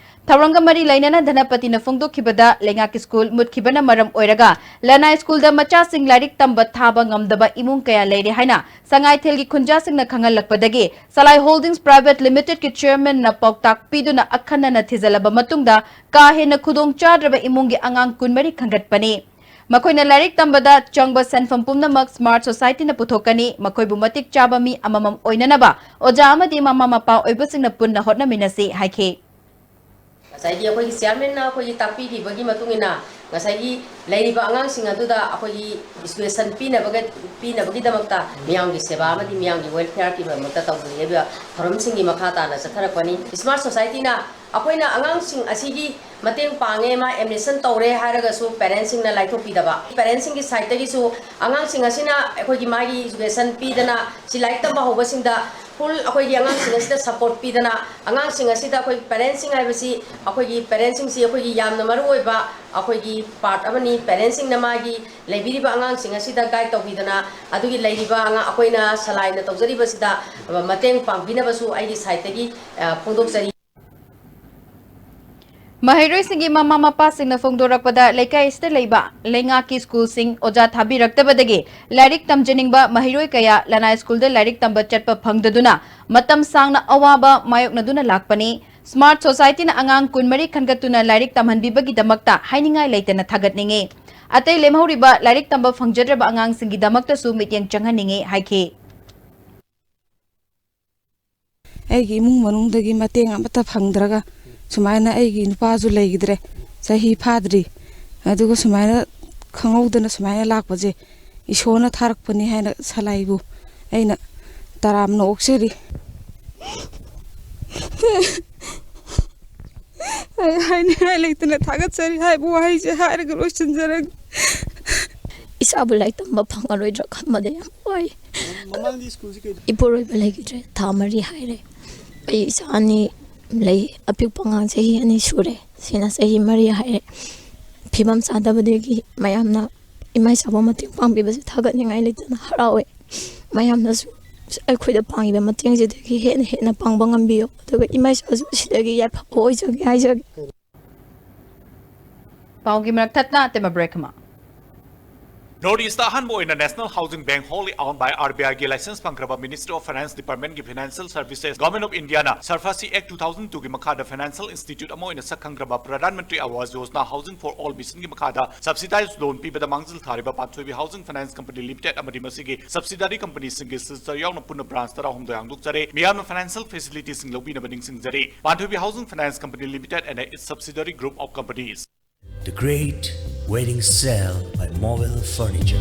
ꯊꯧꯔꯝꯒ ꯃꯔꯤ ꯂꯩꯅꯅ ꯙꯅꯄꯇꯤꯅ ꯐꯣꯡꯗꯣꯛꯈꯤꯕꯗ, ꯂꯩꯉꯥꯛꯀꯤ ꯁ꯭ꯀꯨꯜ ꯃꯨꯠꯈꯤꯕꯅ ꯃꯔꯝ ꯑꯣꯏꯔꯒ ꯂꯅꯥꯏ ꯁ꯭ꯀꯨꯜꯗ ꯃꯆꯥꯁꯤꯡ ꯂꯥꯏꯔꯤꯛ ꯇꯝꯕ ꯊꯥꯕ ꯉꯝꯗꯕ ꯏꯃꯨꯡ ꯀꯌꯥ ꯂꯩꯔꯦ ꯍꯥꯏꯅ ꯁꯉꯥꯏꯊꯦꯜꯒꯤ ꯈꯨꯟꯖꯥꯁꯤꯡꯅ ꯈꯪꯍꯜꯂꯛꯄꯗꯒꯤ ꯁꯂꯥꯏ ꯍꯣꯜꯗꯤꯡꯁ ꯄ꯭ꯔꯥꯏꯚꯦꯠ ꯂꯤꯃꯤꯇꯦꯗꯀꯤ ꯆꯦꯌꯔꯃꯦꯟꯅ ꯄꯥꯎꯇꯥꯛ ꯄꯤꯗꯨꯅ ꯑꯈꯟꯅꯅ ꯊꯤꯖꯤꯜꯂꯕ ꯃꯇꯨꯡꯗ ꯀꯥ ꯍꯦꯟꯅ ꯈꯨꯗꯣꯡ ꯆꯥꯗ꯭ꯔꯕ ꯏꯃꯨꯡꯒꯤ ꯑꯉꯥꯡ ꯀꯨꯟꯃꯔꯤ ꯈꯟꯒꯠꯄꯅꯤ꯫ ꯃꯈꯣꯏꯅ ꯂꯥꯏꯔꯤꯛ ꯇꯝꯕꯗ ꯆꯪꯕ ꯁꯦꯟꯐꯝ ꯄꯨꯝꯅꯃꯛ ꯁ꯭ꯃꯥꯔꯠ ꯁꯣꯁꯥꯏꯇꯤꯅ ꯄꯨꯊꯣꯛꯀꯅꯤ꯫ ꯃꯈꯣꯏꯕꯨ ꯃꯇꯤꯛ ꯆꯥꯕ ꯃꯤ ꯑꯃꯃꯝ ꯑꯣꯏꯅꯅꯕ ꯑꯣꯖꯥ ꯑꯃꯗꯤ ꯃꯃꯥ ꯃꯄꯥ ꯑꯣꯏꯕꯁꯤꯡꯅ ꯄꯨꯟꯅ ꯍꯣꯠꯅꯃꯤꯟꯅꯁꯤ ꯍꯥꯏꯈꯤ꯫ ꯉꯁꯥꯏꯒꯤ ꯑꯩꯈꯣꯏꯒꯤ ꯆꯤꯌꯔꯃꯦꯟꯅ ꯑꯩꯈꯣꯏꯒꯤ ꯇꯥꯛꯄꯤꯈꯤꯕꯒꯤ ꯃꯇꯨꯡ ꯏꯟꯅ ꯉꯁꯥꯏꯒꯤ ꯂꯩꯔꯤꯕ ꯑꯉꯥꯡꯁꯤꯡ ꯑꯗꯨꯗ ꯑꯩꯈꯣꯏꯒꯤ ꯏꯖꯨꯀꯦꯁꯟ ꯄꯤꯅꯕꯒ-, ꯄꯤꯅꯕꯒꯤꯗꯃꯛꯇ ꯃꯤꯌꯥꯝꯒꯤ ꯁꯦꯕꯥ ꯑꯃꯗꯤ ꯃꯤꯌꯥꯝꯒꯤ ꯋꯦꯜꯐꯤꯌꯔꯒꯤꯗꯃꯛꯇ ꯇꯧꯖꯔꯤꯕ ꯊꯧꯔꯝꯁꯤꯡꯒꯤ ꯃꯈꯥ ꯇꯥꯅ ꯆꯠꯊꯔꯛꯄꯅꯤ꯫ ꯁ꯭ꯃꯥꯔꯠ ꯁꯣꯁꯥꯏꯇꯤꯅ ꯑꯩꯈꯣꯏꯅ ꯑꯉꯥꯡꯁꯤꯡ ꯑꯁꯤꯒꯤ ꯃꯇꯦꯡ ꯄꯥꯡꯉꯦ, ꯃꯥ ꯑꯦꯗꯃꯤꯁꯟ ꯇꯧꯔꯦ ꯍꯥꯏꯔꯒꯁꯨ ꯄꯦꯔꯦꯟꯁꯁꯤꯡꯅ ꯂꯥꯏꯊꯣꯛꯄꯤꯗꯕ, ꯄꯦꯔꯦꯟꯁꯁꯤꯡꯒꯤ ꯁꯥꯏꯠꯇꯒꯤꯁꯨ ꯑꯉꯥꯡꯁꯤꯡ ꯑꯁꯤꯅ ꯑꯩꯈꯣꯏꯒꯤ ꯃꯥꯒꯤ ꯏꯖꯨꯀꯦꯁꯟ ꯄꯤꯗꯅ ꯁꯤ ꯂꯥꯏꯔꯤꯛ ꯇꯝꯕ ꯍꯧꯕꯁꯤꯡꯗ ꯐꯨꯜ ꯑꯩꯈꯣꯏꯒꯤ ꯑꯉꯥꯡꯁꯤꯡ ꯑꯁꯤꯗ ꯁꯄꯣꯔꯠ ꯄꯤꯗꯅ, ꯑꯉꯥꯡꯁꯤꯡ ꯑꯁꯤꯗ ꯑꯩꯈꯣꯏ ꯄꯦꯔꯦꯟꯁꯁꯤꯡ ꯍꯥꯏꯕꯁꯤ, ꯑꯩꯈꯣꯏꯒꯤ ꯄꯦꯔꯦꯟꯁꯁꯤꯡꯁꯤ ꯑꯩꯈꯣꯏꯒꯤ ꯌꯥꯝꯅ ꯃꯔꯨ ꯑꯣꯏꯕ ꯑꯩꯈꯣꯏꯒꯤ ꯄꯥꯔꯠ ꯑꯃꯅꯤ꯫ ꯄꯦꯔꯦꯟꯁꯁꯤꯡꯅ ꯃꯥꯒꯤ ꯂꯩꯕꯤꯔꯤꯕ ꯑꯉꯥꯡꯁꯤꯡ ꯑꯁꯤꯗ ꯒꯥꯏꯗ ꯇꯧꯕꯤꯗꯅ, ꯑꯗꯨꯒꯤ ꯂꯩꯔꯤꯕ ꯑꯉꯥꯡ, ꯑꯩꯈꯣꯏꯅ ꯁꯂꯥꯏꯅ ꯇꯧꯖꯔꯤꯕꯁꯤꯗ ꯃꯇꯦꯡ ꯄꯥꯡꯕꯤꯅꯕꯁꯨ ꯑꯩꯒꯤ ꯁꯥꯏꯠꯇꯒꯤ, ꯑ, ꯐꯣꯡꯗꯣꯛꯆꯔꯤ꯫ ꯃꯍꯩꯔꯣꯏꯁꯤꯡꯒꯤ ꯃꯃꯥ ꯃꯄꯥꯁꯤꯡꯅ ꯐꯣꯡꯗꯣꯔꯛꯄꯗ, ꯂꯩꯀꯥꯏ ꯑꯁꯤꯗ ꯂꯩꯕ ꯂꯩꯉꯥꯛꯀꯤ ꯁ꯭ꯀꯨꯜꯁꯤꯡ ꯑꯣꯖꯥ ꯊꯥꯕꯤꯔꯛꯇꯕꯗꯒꯤ ꯂꯥꯏꯔꯤꯛ ꯇꯝꯖꯅꯤꯡꯕ ꯃꯍꯩꯔꯣꯏ ꯀꯌꯥ ꯂꯅꯥꯏ ꯁ꯭ꯀꯨꯜꯗ ꯂꯥꯏꯔꯤꯛ ꯇꯝꯕ ꯆꯠꯄ ꯐꯪꯗꯗꯨꯅ ꯃꯇꯝ ꯁꯥꯡꯅ ꯑꯋꯥꯕ ꯃꯥꯌꯣꯛꯅꯗꯨꯅ ꯂꯥꯛꯄꯅꯤ꯫ ꯁ꯭ꯃꯥꯔꯠ ꯁꯣꯁꯥꯏꯇꯤꯅ ꯑꯉꯥꯡ ꯀꯨꯟꯃꯔꯤ ꯈꯟꯒꯠꯇꯨꯅ ꯂꯥꯏꯔꯤꯛ ꯇꯝꯍꯟꯕꯤꯕꯒꯤꯗꯃꯛꯇ ꯍꯥꯏꯅꯤꯡꯉꯥꯏ ꯂꯩꯇꯅ ꯊꯥꯒꯠꯅꯤꯡꯏ꯫ ꯑꯇꯩ ꯂꯦꯝꯍꯧꯔꯤꯕ ꯂꯥꯏꯔꯤꯛ ꯇꯝꯕ ꯐꯪꯖꯗ꯭ꯔꯕ ꯑꯉꯥꯡꯁꯤꯡꯒꯤꯗꯃꯛꯇꯁꯨ ꯃꯤꯠꯌꯦꯡ ꯆꯪꯍꯟꯅꯤꯡꯏ ꯍꯥꯏꯈꯤ꯫ ꯑꯩꯒꯤ ꯏꯃꯨꯡ ꯃꯅꯨꯡꯗꯒꯤ ꯃꯇꯦꯡ ꯑꯃꯠꯇ ꯐꯪꯗ꯭ꯔꯒ, ꯁꯨꯃꯥꯏꯅ ꯑꯩꯒꯤ ꯅꯨꯄꯥꯁꯨ ꯂꯩꯈꯤꯗ꯭ꯔꯦ, ꯆꯍꯤ ꯐꯥꯗ꯭ꯔꯤ, ꯑꯗꯨꯒ ꯁꯨꯃꯥꯏꯅ ꯈꯪꯍꯧꯗꯅ ꯁꯨꯃꯥꯏꯅ ꯂꯥꯛꯄꯁꯦ ꯏꯁꯣꯔꯅ ꯊꯥꯔꯛꯄꯅꯤ ꯍꯥꯏꯅ ꯁꯂꯥꯏꯕꯨ ꯑꯩꯅ ꯇꯔꯥꯝꯅ ꯑꯣꯛꯆꯔꯤ꯫ ꯑꯩ ꯍꯥꯏꯅꯤꯡꯉꯥꯏ ꯂꯩꯇꯅ ꯊꯥꯒꯠꯆꯔꯤ ꯍꯥꯏꯕ ꯋꯥꯍꯩꯁꯦ ꯍꯥꯏꯔꯒ ꯂꯣꯏꯁꯤꯟꯖꯔꯒꯦ꯫ ꯏꯆꯥꯕꯨ ꯂꯥꯏꯔꯤꯛ ꯇꯝꯕ ꯐꯪꯉꯔꯣꯏꯗ꯭ꯔꯥ ꯈꯟꯕꯗ ꯌꯥꯝ ꯋꯥꯏ꯫ ꯃꯃꯥꯡꯗꯤ ꯁ꯭ꯀꯨꯜꯁꯤ ꯀꯩ ꯏꯄꯨꯔꯣꯏꯕ ꯂꯩꯈꯤꯗ꯭ꯔꯦ, ꯊꯥ ꯃꯔꯤ ꯍꯥꯏꯔꯦ꯫ ꯑꯩ ꯏꯆꯥ ꯑꯅꯤ ꯂꯩ, ꯑꯄꯤꯛꯄ ꯑꯉꯥꯡ ꯆꯍꯤ ꯑꯅꯤ ꯁꯨꯔꯦ, ꯁꯤꯅ ꯆꯍꯤ ꯃꯔꯤ ꯍꯥꯏꯔꯦ꯫ ꯐꯤꯕꯝ ꯆꯥꯗꯕꯗꯒꯤ ꯃꯌꯥꯝꯅ ꯏꯃꯥ ꯏꯆꯥꯕꯨ ꯃꯇꯦꯡ ꯄꯥꯡꯕꯤꯕꯁꯦ ꯊꯥꯒꯠꯅꯤꯡꯉꯥꯏ ꯂꯩꯇꯅ ꯍꯔꯥꯎꯋꯦ꯫ ꯃꯌꯥꯝꯅꯁꯨ ꯑꯩꯈꯣꯏꯗ ꯄꯥꯡꯉꯤꯕ ꯃꯇꯦꯡꯁꯤꯗꯒꯤ ꯍꯦꯟꯅ ꯍꯦꯟꯅ ꯄꯥꯡꯕ ꯉꯝꯕꯤꯌꯨ, ꯑꯗꯨꯒ ꯏꯃꯥ ꯏꯆꯥꯁꯨ ꯁꯤꯗꯒꯤ ꯌꯥꯏꯐꯕ ꯑꯣꯏꯖꯒꯦ ꯍꯥꯏꯖꯒꯦ꯫ ꯄꯥꯎꯒꯤ ꯃꯔꯛ ꯊꯠꯅ ꯑꯇꯦꯝꯕ break ꯑꯃ꯫ North East ꯑꯍꯥꯟꯕ ꯑꯣꯏꯅ National Housing Bank wholly owned by RBI ꯒꯤ license ꯐꯪꯈ꯭ꯔꯕ Ministry of Finance Department ꯀꯤ Financial Services, Government of India ꯅ SARFAESI Act two thousand two ꯒꯤ ꯃꯈꯥꯗ financial institute ꯑꯃ ꯑꯣꯏꯅ ꯁꯛ ꯈꯪꯈ꯭ꯔꯕ Pradhan Mantri Awas Yojana Housing for All Mission ꯒꯤ ꯃꯈꯥꯗ subsidized loan ꯄꯤꯕꯗ ꯃꯥꯡꯖꯤꯜ ꯊꯥꯔꯤꯕ ꯄꯥꯟꯊꯣꯏꯕꯤ Housing Finance Company Limited ꯑꯃꯗꯤ ꯃꯁꯤꯒꯤ subsidiary company ꯁꯤꯡꯒꯤ signature ꯌꯥꯎꯅ ꯄꯨꯟꯅ branch ꯇꯔꯥꯍꯨꯝꯗꯣꯏ ꯍꯥꯡꯗꯣꯛꯆꯔꯦ꯫ ꯃꯤꯌꯥꯝꯅ financial facilities ꯁꯤꯡ ꯂꯧꯕꯤꯅꯕ ꯅꯤꯡꯁꯤꯡꯖꯔꯤ꯫ Panthoibi Housing Finance Company Limited and its subsidiary group of companies. The Great Wedding Sale by Mobile Furniture.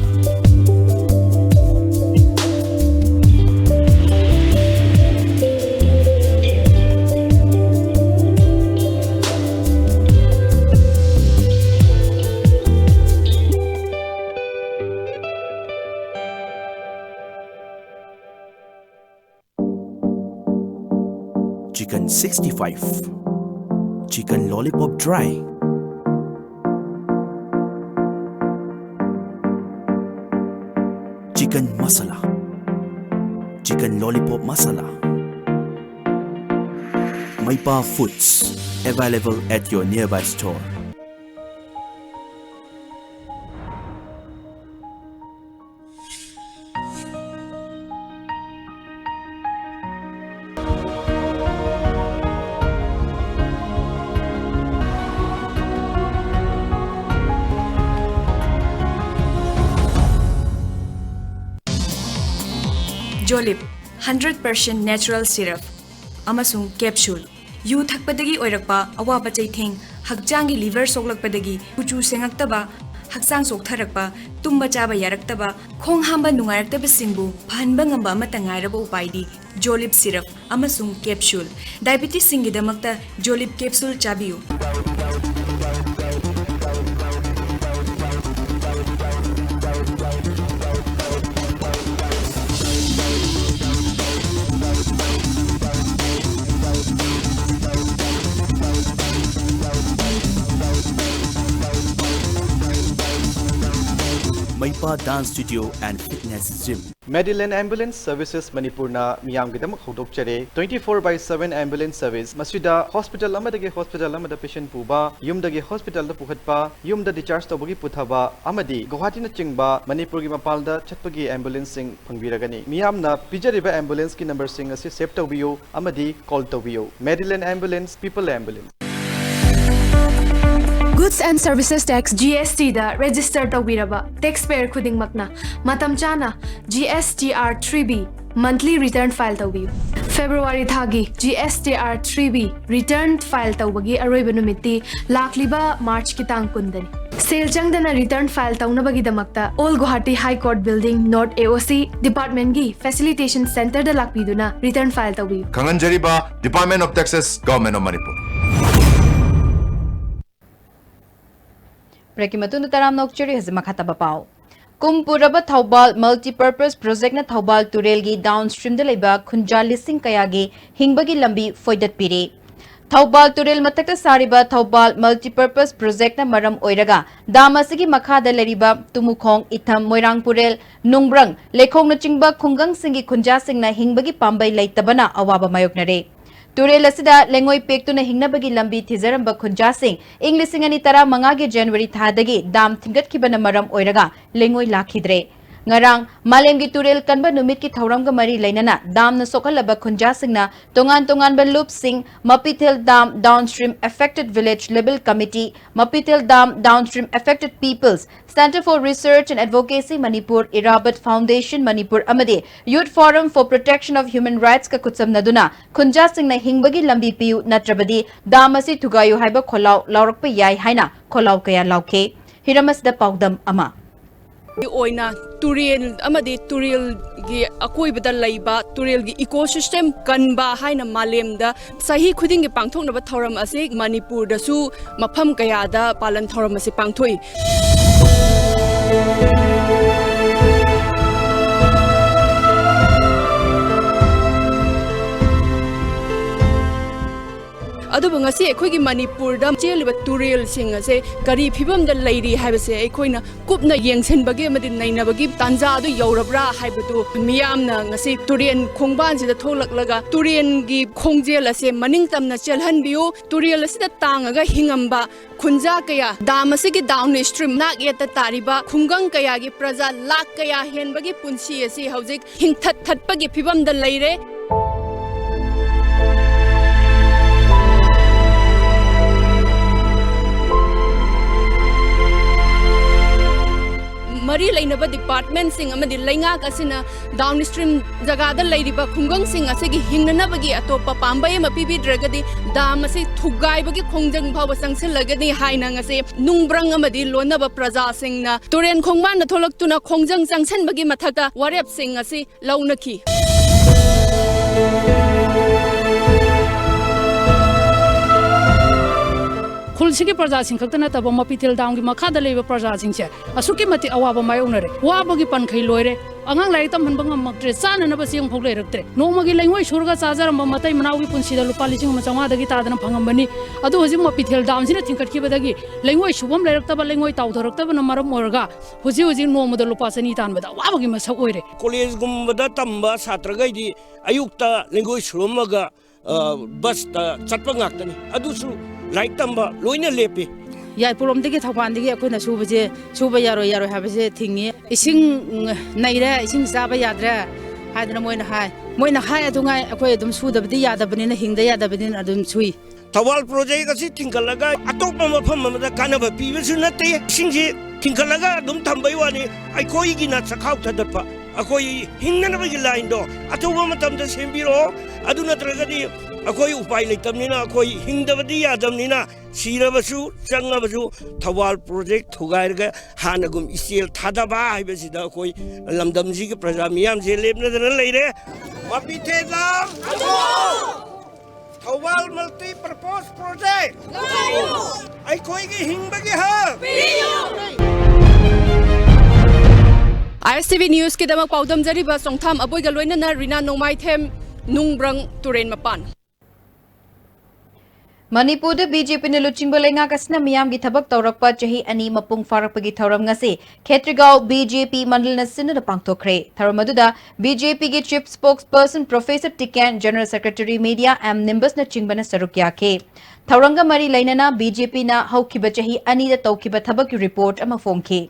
Chicken sixty-five, chicken lollipop dry, chicken masala, chicken lollipop masala. Maipa Foods. Available at your nearby store. Jolib, hundred percent natural syrup ꯑꯃꯁꯨꯡ capsule꯫ ꯌꯨ ꯊꯛꯄꯗꯒꯤ ꯑꯣꯏꯔꯛꯄ ꯑꯋꯥꯕ ꯆꯩꯊꯦꯡ, ꯍꯛꯆꯥꯡꯒꯤ liver ꯁꯣꯛꯂꯛꯄꯗꯒꯤ ꯀꯨꯆꯨ ꯁꯦꯡꯉꯛꯇꯕ, ꯍꯛꯆꯥꯡ ꯆꯣꯛꯊꯔꯛꯄ, ꯇꯨꯝꯕ ꯆꯥꯕ ꯌꯥꯔꯛꯇꯕ, ꯈꯣꯡ ꯍꯥꯝꯕ ꯅꯨꯡꯉꯥꯏꯔꯛꯇꯕꯁꯤꯡꯕꯨ ꯐꯍꯟꯕ ꯉꯝꯕ ꯑꯃꯠꯇ ꯉꯥꯏꯔꯕ ꯎꯄꯥꯏꯗꯤ Jolib syrup ꯑꯃꯁꯨꯡ capsule꯫ Diabetesꯁꯤꯡꯒꯤꯗꯃꯛꯇ Jolib capsule ꯆꯥꯕꯤꯌꯨ꯫ Meipa Dance Studio and Fitness Gym. Mediland Ambulance Services ꯃꯅꯤꯄꯨꯔꯅ ꯃꯤꯌꯥꯝꯒꯤꯗꯃꯛ ꯍꯧꯗꯣꯛꯆꯔꯦ twenty four by seven ambulance service꯫ ꯃꯁꯤꯗ hospital ꯑꯃꯗꯒꯤ hospital ꯑꯃꯗ patient ꯄꯨꯕ, ꯌꯨꯝꯗꯒꯤ hospitalꯗ ꯄꯨꯈꯠꯄ, ꯌꯨꯝꯗ discharge ꯇꯧꯕꯒꯤ ꯄꯨꯊꯕ ꯑꯃꯗꯤ ꯒꯨꯋꯥꯍꯥꯇꯤꯅꯆꯤꯡꯕ ꯃꯅꯤꯄꯨꯔꯒꯤ ꯃꯄꯥꯟꯗ ꯆꯠꯄꯒꯤ ambulanceꯁꯤꯡ ꯐꯪꯕꯤꯔꯒꯅꯤ꯫ ꯃꯤꯌꯥꯝꯅ ꯄꯤꯖꯔꯤꯕ ambulanceꯀꯤ numberꯁꯤꯡ ꯑꯁꯤ save ꯇꯧꯕꯤꯌꯨ ꯑꯃꯗꯤ call ꯇꯧꯕꯤꯌꯨ꯫ Mediland Ambulance, People Ambulance꯫ Goods and Services Tax, G S T, the register ꯇꯧꯕꯤꯔꯕ taxpayer ꯈꯨꯗꯤꯡꯃꯛꯅ ꯃꯇꯝ ꯆꯥꯅ G S T R three B monthly return file ꯇꯧꯕꯤꯌꯨ꯫ February ꯊꯥꯒꯤ G S T R three B return file ꯇꯧꯕꯒꯤ ꯑꯔꯣꯏꯕ ꯅꯨꯃꯤꯠꯇꯤ ꯂꯥꯛꯂꯤꯕ Marchꯀꯤ ꯇꯥꯡ ꯀꯨꯟꯗꯅꯤ꯫ ꯁꯦꯜ ꯆꯪꯗꯅ return file ꯇꯧꯅꯕꯒꯤꯗꯃꯛꯇ Old Guwahati High Court Building, North A O C departmentꯀꯤ facilitation centreꯗ ꯂꯥꯛꯄꯤꯗꯨꯅ return file ꯇꯧꯕꯤꯌꯨ꯫ ꯈꯪꯍꯟꯖꯔꯤꯕ Department of Taxes, Government of Manipur꯫ Breakꯀꯤ ꯃꯇꯨꯡꯗ ꯇꯔꯥꯝꯅ ꯑꯣꯛꯆꯔꯤ꯫ ꯍꯧꯖꯤꯛ ꯃꯈꯥ ꯇꯥꯕ ꯄꯥꯎ꯫ ꯀꯨꯝ ꯄꯨꯔꯕ ꯊꯧꯕꯥꯜ Multipurpose Projectꯅ ꯊꯧꯕꯥꯜ ꯇꯨꯔꯦꯜꯒꯤ downstreamꯗ ꯂꯩꯕ ꯈꯨꯟꯖꯥ ꯂꯤꯁꯤꯡ ꯀꯌꯥꯒꯤ ꯍꯤꯡꯕꯒꯤ ꯂꯝꯕꯤ ꯐꯣꯏꯗꯠꯄꯤꯔꯦ꯫ ꯊꯧꯕꯥꯜ ꯇꯨꯔꯦꯜ ꯃꯊꯛꯇ ꯁꯥꯔꯤꯕ ꯊꯧꯕꯥꯜ Multipurpose Projectꯅ ꯃꯔꯝ ꯑꯣꯏꯔꯒ dam ꯑꯁꯤꯒꯤ ꯃꯈꯥꯗ ꯂꯩꯔꯤꯕ ꯇꯨꯃꯨꯈꯣꯡ, ꯏꯊꯝ, ꯃꯣꯏꯔꯥꯡꯄꯨꯔꯦꯜ, ꯅꯨꯡꯕ꯭ꯔꯪ, ꯂꯩꯈꯣꯡꯅꯆꯤꯡꯕ ꯈꯨꯡꯒꯪꯁꯤꯡꯒꯤ ꯈꯨꯟꯖꯥꯁꯤꯡꯅ ꯍꯤꯡꯕꯒꯤ ꯄꯥꯝꯕꯩ ꯂꯩꯇꯕꯅ ꯑꯋꯥꯕ ꯃꯥꯌꯣꯛꯅꯔꯦ꯫ ꯇꯨꯔꯦꯜ ꯑꯁꯤꯗ ꯂꯩꯉꯣꯏ ꯄꯦꯛꯇꯨꯅ ꯍꯤꯡꯅꯕꯒꯤ ꯂꯝꯕꯤ ꯊꯤꯖꯔꯝꯕ ꯈꯨꯟꯖꯥꯁꯤꯡ ꯏꯪ ꯂꯤꯁꯤꯡ ꯑꯅꯤ ꯇꯔꯥꯃꯉꯥꯒꯤ ꯖꯅꯋꯥꯔꯤ ꯊꯥꯗꯒꯤ ꯗꯥꯝ ꯊꯤꯡꯒꯠꯈꯤꯕꯅ ꯃꯔꯝ ꯑꯣꯏꯔꯒ ꯂꯩꯉꯣꯏ ꯂꯥꯛꯈꯤꯗ꯭ꯔꯦ꯫ ꯉꯔꯥꯡ ꯃꯥꯂꯦꯝꯒꯤ ꯇꯨꯔꯦꯜ ꯀꯟꯕ ꯅꯨꯃꯤꯠꯀꯤ ꯊꯧꯔꯝꯒ ꯃꯔꯤ ꯂꯩꯅꯅ ꯗꯥꯝꯅ ꯁꯣꯛꯍꯜꯂꯕ ꯈꯨꯟꯖꯥꯁꯤꯡꯅ ꯇꯣꯉꯥꯟ ꯇꯣꯉꯥꯟꯕ ꯂꯨꯞꯁꯤꯡ, Mapithel Dam Downstream Affected Village Level Committee, Mapithel Dam Downstream Affected Peoples, Centre for Research and Advocacy Manipur, Irrawaddy Foundation Manipur ꯑꯃꯗꯤ Youth Forum for Protection of Human Rights ꯀ ꯈꯨꯠꯁꯝꯅꯗꯨꯅ ꯈꯨꯟꯖꯥꯁꯤꯡꯅ ꯍꯤꯡꯕꯒꯤ ꯂꯝꯕꯤ ꯄꯤꯌꯨ ꯅꯠꯇ꯭ꯔꯕꯗꯤ ꯗꯥꯝ ꯑꯁꯤ ꯊꯨꯒꯥꯏꯌꯨ ꯍꯥꯏꯕ ꯈꯣꯜꯂꯥꯎ ꯂꯥꯎꯔꯛꯄ ꯌꯥꯏ ꯍꯥꯏꯅ ꯈꯣꯜꯂꯥꯎ ꯀꯌꯥ ꯂꯥꯎꯈꯤ꯫ ꯍꯤꯔꯝ ꯑꯁꯤꯗ ꯄꯥꯎꯗꯝ ꯑꯃ꯫ ꯑꯣꯏꯅ ꯇꯨꯔꯦꯜ ꯑꯃꯗꯤ ꯇꯨꯔꯦꯜꯒꯤ ꯑꯀꯣꯏꯕꯗ ꯂꯩꯕ ꯇꯨꯔꯦꯜꯒꯤ ecosystem ꯀꯟꯕ ꯍꯥꯏꯅ ꯃꯥꯂꯦꯝꯗ ꯆꯍꯤ ꯈꯨꯗꯤꯡꯒꯤ ꯄꯥꯡꯊꯣꯛꯅꯕ ꯊꯧꯔꯝ ꯑꯁꯤ ꯃꯅꯤꯄꯨꯔꯗꯁꯨ ꯃꯐꯝ ꯀꯌꯥꯗ ꯄꯥꯂꯟ ꯊꯧꯔꯝ ꯑꯁꯤ ꯄꯥꯡꯊꯣꯛꯏ꯫ ꯑꯗꯨꯕꯨ ꯉꯁꯤ ꯑꯩꯈꯣꯏꯒꯤ ꯃꯅꯤꯄꯨꯔꯗ ꯆꯦꯜꯂꯤꯕ ꯇꯨꯔꯦꯜꯁꯤꯡ ꯑꯁꯦ ꯀꯔꯤ ꯐꯤꯕꯝꯗ ꯂꯩꯔꯤ ꯍꯥꯏꯕꯁꯦ ꯑꯩꯈꯣꯏꯅ ꯀꯨꯞꯅ ꯌꯦꯡꯁꯤꯟꯕꯒꯤ ꯑꯃꯗꯤ ꯅꯩꯅꯕꯒꯤ ꯇꯥꯟꯖꯥ ꯑꯗꯨ ꯌꯧꯔꯕ꯭ꯔꯥ ꯍꯥꯏꯕꯗꯨ ꯃꯤꯌꯥꯝꯅ ꯉꯁꯤ ꯇꯨꯔꯦꯜ ꯈꯣꯡꯕꯥꯟꯁꯤꯗ ꯊꯣꯛꯂꯛꯂꯒ ꯇꯨꯔꯦꯜꯒꯤ ꯈꯣꯡꯖꯦꯜ ꯑꯁꯦ ꯃꯅꯤꯡ ꯇꯝꯅ ꯆꯦꯜꯍꯟꯕꯤꯌꯨ, ꯇꯨꯔꯦꯜ ꯑꯁꯤꯗ ꯇꯥꯡꯉꯒ ꯍꯤꯡꯉꯝꯕ ꯈꯨꯟꯖꯥ ꯀꯌꯥ, ꯗꯥꯝ ꯑꯁꯤꯒꯤ down stream ꯅꯥꯛ ꯌꯦꯠꯇ ꯇꯥꯔꯤꯕ ꯈꯨꯡꯒꯪ ꯀꯌꯥꯒꯤ ꯄ꯭ꯔꯖꯥ ꯂꯥꯈ ꯀꯌꯥ ꯍꯦꯟꯕꯒꯤ ꯄꯨꯟꯁꯤ ꯑꯁꯤ ꯍꯧꯖꯤꯛ ꯍꯤꯡꯊꯠ ꯊꯠꯄꯒꯤ ꯐꯤꯕꯝꯗ ꯂꯩꯔꯦ꯫ ꯃꯔꯤ ꯂꯩꯅꯕ department ꯁꯤꯡ ꯑꯃꯗꯤ ꯂꯩꯉꯥꯛ ꯑꯁꯤꯅ down stream ꯖꯒꯥꯗ ꯂꯩꯔꯤꯕ ꯈꯨꯡꯒꯪꯁꯤꯡ ꯑꯁꯤꯒꯤ ꯍꯤꯡꯅꯅꯕꯒꯤ ꯑꯇꯣꯞꯄ ꯄꯥꯝꯕꯩ ꯑꯃ ꯄꯤꯕꯤꯗ꯭ꯔꯒꯗꯤ ꯗꯥꯝ ꯑꯁꯤ ꯊꯨꯒꯥꯏꯕꯒꯤ ꯈꯣꯡꯖꯪ ꯐꯥꯎꯕ ꯆꯪꯁꯤꯜꯂꯒꯅꯤ ꯍꯥꯏꯅ ꯉꯁꯤ ꯅꯨꯡꯕ꯭ꯔꯪ ꯑꯃꯗꯤ ꯂꯣꯟꯅꯕ ꯄ꯭ꯔꯖꯥꯁꯤꯡꯅ ꯇꯨꯔꯦꯟ ꯈꯣꯡꯕꯥꯟꯗ ꯊꯣꯛꯂꯛꯇꯨꯅ ꯈꯣꯡꯖꯪ ꯆꯪꯁꯤꯟꯕꯒꯤ ꯃꯊꯛꯇ ꯋꯥꯔꯦꯞꯁꯤꯡ ꯑꯁꯤ ꯂꯧꯅꯈꯤ꯫ ꯈꯨꯜꯁꯤꯒꯤ ꯄ꯭ꯔꯖꯥꯁꯤꯡ ꯈꯛꯇ ꯅꯠꯇꯕ ꯃꯄꯤꯊꯦꯜ ꯗꯥꯝꯒꯤ ꯃꯈꯥꯗ ꯂꯩꯕ ꯄ꯭ꯔꯖꯥꯁꯤꯡꯁꯦ ꯑꯁꯨꯛꯀꯤ ꯃꯇꯤꯛ ꯑꯋꯥꯕ ꯃꯥꯌꯣꯛꯅꯔꯦ꯫ ꯋꯥꯕꯒꯤ ꯄꯟꯈꯩ ꯂꯣꯏꯔꯦ꯫ ꯑꯉꯥꯡ ꯂꯥꯏꯔꯤꯛ ꯇꯝꯍꯟꯕ ꯉꯝꯃꯛꯇ꯭ꯔꯦ꯫ ꯆꯥꯅꯅꯕ ꯆꯦꯡ ꯐꯥꯎ ꯂꯩꯔꯛꯇ꯭ꯔꯦ꯫ ꯅꯣꯡꯃꯒꯤ ꯂꯩꯉꯣꯏ ꯁꯨꯔꯒ ꯆꯥꯖꯔꯝꯕ ꯃꯇꯩ ꯃꯅꯥꯎꯒꯤ ꯄꯨꯟꯁꯤꯗ ꯂꯨꯄꯥ ꯂꯤꯁꯤꯡ ꯑꯃ ꯆꯥꯝꯃꯉꯥꯗꯒꯤ ꯇꯥꯗꯅ ꯐꯪꯉꯝꯕꯅꯤ꯫ ꯑꯗꯨ ꯍꯧꯖꯤꯛ ꯃꯄꯤꯊꯦꯜ ꯗꯥꯝꯁꯤꯅ ꯊꯤꯡꯀꯠꯈꯤꯕꯗꯒꯤ ꯂꯩꯉꯣꯏ ꯁꯨꯐꯝ ꯂꯩꯔꯛꯇꯕ, ꯂꯩꯉꯣꯏ ꯇꯥꯎꯊꯔꯛꯇꯕꯅ ꯃꯔꯝ ꯑꯣꯏꯔꯒ ꯍꯧꯖꯤꯛ ꯍꯧꯖꯤꯛ ꯅꯣꯡꯃꯗ ꯂꯨꯄꯥ ꯆꯅꯤ ꯇꯥꯟꯕꯗ ꯑꯋꯥꯕꯒꯤ ꯃꯁꯛ ꯑꯣꯏꯔꯦ꯫ ꯀꯣꯂꯦꯖꯒꯨꯝꯕꯗ ꯇꯝꯕ ꯁꯥꯇ꯭ꯔꯈꯩꯗꯤ ꯑꯌꯨꯛꯇ ꯂꯩꯉꯣꯏ ꯁꯨꯔꯝꯃꯒ ꯑ, ꯕꯁꯇ ꯆꯠꯄ ꯉꯥꯛꯇꯅꯤ꯫ ꯑꯗꯨꯁꯨ ꯂꯥꯏꯔꯤꯛ ꯇꯝꯕ ꯂꯣꯏꯅ ꯂꯦꯞꯄꯤ꯫ ꯌꯥꯏꯄꯣꯛꯂꯣꯝꯗꯒꯤ, ꯊꯧꯕꯥꯜꯗꯒꯤ ꯑꯩꯈꯣꯏꯅ ꯁꯨꯕꯁꯦ, ꯁꯨꯕ ꯌꯥꯔꯣꯏ, ꯌꯥꯔꯣꯏ ꯍꯥꯏꯕꯁꯦ ꯊꯤꯡꯉꯤ꯫ ꯏꯁꯤꯡ, ꯎꯝ, ꯅꯩꯔꯦ, ꯏꯁꯤꯡ ꯆꯥꯕ ꯌꯥꯗ꯭ꯔꯦ ꯍꯥꯏꯗꯅ ꯃꯣꯏꯅ ꯍꯥꯏ꯫ ꯃꯣꯏꯅ ꯍꯥꯏ ꯑꯗꯨꯉꯥꯏ ꯑꯩꯈꯣꯏ ꯑꯗꯨꯝ ꯁꯨꯗꯕꯗꯤ ꯌꯥꯗꯕꯅꯤꯅ, ꯍꯤꯡꯗ ꯌꯥꯗꯕꯅꯤꯅ ꯑꯗꯨꯝ ꯁꯨꯏ꯫ ꯊꯧꯕꯥꯜ ꯄ꯭ꯔꯣꯖꯦꯛ ꯑꯁꯤ ꯊꯤꯡꯒꯠꯂꯒ ꯑꯇꯣꯞꯄ ꯃꯐꯝ ꯑꯃꯗ ꯀꯥꯟꯅꯕ ꯄꯤꯕꯁꯨ ꯅꯠꯇꯦ꯫ ꯏꯁꯤꯡꯁꯤ ꯊꯤꯡꯒꯠꯂꯒ ꯑꯗꯨꯝ ꯊꯝꯕꯩ ꯋꯥꯅꯤ꯫ ꯑꯩꯈꯣꯏꯒꯤꯅ ꯆꯈꯥꯎ ꯊꯗꯠꯄ, ꯑꯩꯈꯣꯏ ꯍꯤꯡꯅꯅꯕꯒꯤ ꯂꯥꯏꯟꯗꯣ ꯑꯊꯨꯕ ꯃꯇꯝꯗ ꯁꯦꯝꯕꯤꯔꯛꯑꯣ꯫ ꯑꯗꯨ ꯅꯠꯇ꯭ꯔꯒꯗꯤ ꯑꯩꯈꯣꯏ ꯎꯄꯥꯏ ꯂꯩꯇꯕꯅꯤꯅ, ꯑꯩꯈꯣꯏ ꯍꯤꯡꯗꯕꯗꯤ ꯌꯥꯗꯕꯅꯤꯅ, ꯁꯤꯔꯕꯁꯨ ꯆꯪꯉꯕꯁꯨ ꯊꯧꯕꯥꯜ ꯄ꯭ꯔꯣꯖꯦꯛ ꯊꯨꯒꯥꯏꯔꯒ ꯍꯥꯟꯅꯒꯨꯝ ꯏꯆꯦꯜ ꯊꯥꯗꯕ ꯍꯥꯏꯕꯁꯤꯗ ꯑꯩꯈꯣꯏ ꯂꯝꯗꯝꯁꯤꯒꯤ ꯄ꯭ꯔꯖꯥ ꯃꯤꯌꯥꯝꯁꯦ ꯂꯦꯞꯅꯗꯅ ꯂꯩꯔꯦ꯫ ꯃꯄꯤꯊꯦ dam! Thoubal multipurpose project! ꯑꯩꯈꯣꯏꯒꯤ ꯍꯤꯡꯕꯒꯤ ꯍꯛ! ꯑꯥꯏ ꯑꯦꯁ ꯇꯤ ꯚꯤ ꯅ꯭ꯌꯨꯁꯀꯤꯗꯃꯛ ꯄꯥꯎꯗꯝꯖꯔꯤꯕ ꯆꯣꯡꯊꯥꯝ ꯑꯕꯣꯏꯒ ꯂꯣꯏꯅꯅ ꯔꯤꯅꯥ ꯅꯣꯡꯃꯥꯏꯊꯦꯝ, ꯅꯨꯡꯕ꯭ꯔꯪ, ꯇꯨꯔꯦꯟ ꯃꯄꯥꯟ꯫ ꯃꯅꯤꯄꯨꯔꯗ ꯕꯤ ꯖꯦ ꯄꯤꯅ ꯂꯨꯆꯤꯡꯕ ꯂꯩꯉꯥꯛ ꯑꯁꯤꯅ ꯃꯤꯌꯥꯝꯒꯤ ꯊꯕꯛ ꯇꯧꯔꯛꯄ ꯆꯍꯤ ꯑꯅꯤ ꯃꯄꯨꯡ ꯐꯥꯔꯛꯄꯒꯤ ꯊꯧꯔꯝ ꯉꯁꯤ ꯈꯦꯇ꯭ꯔꯤꯒꯥꯎ ꯕꯤ ꯖꯦ ꯄꯤ ꯃꯟꯗꯜꯅ ꯁꯤꯟꯗꯨꯅ ꯄꯥꯡꯊꯣꯛꯈ꯭ꯔꯦ꯫ ꯊꯧꯔꯝ ꯑꯗꯨꯗ ꯕꯤ ꯖꯦ ꯄꯤꯒꯤ chief spokesperson professor Tiken, general secretary media M ꯅꯤꯝꯕꯁꯅꯆꯤꯡꯕꯅ ꯁꯔꯨꯛ ꯌꯥꯈꯤ꯫ ꯊꯧꯔꯝꯒ ꯃꯔꯤ ꯂꯩꯅꯅ ꯕꯤ ꯖꯦ ꯄꯤꯅ ꯍꯧꯈꯤꯕ ꯆꯍꯤ ꯑꯅꯤꯗ ꯇꯧꯈꯤꯕ ꯊꯕꯛꯀꯤ ꯔꯤꯄꯣꯔꯠ ꯑꯃ ꯐꯣꯡꯈꯤ꯫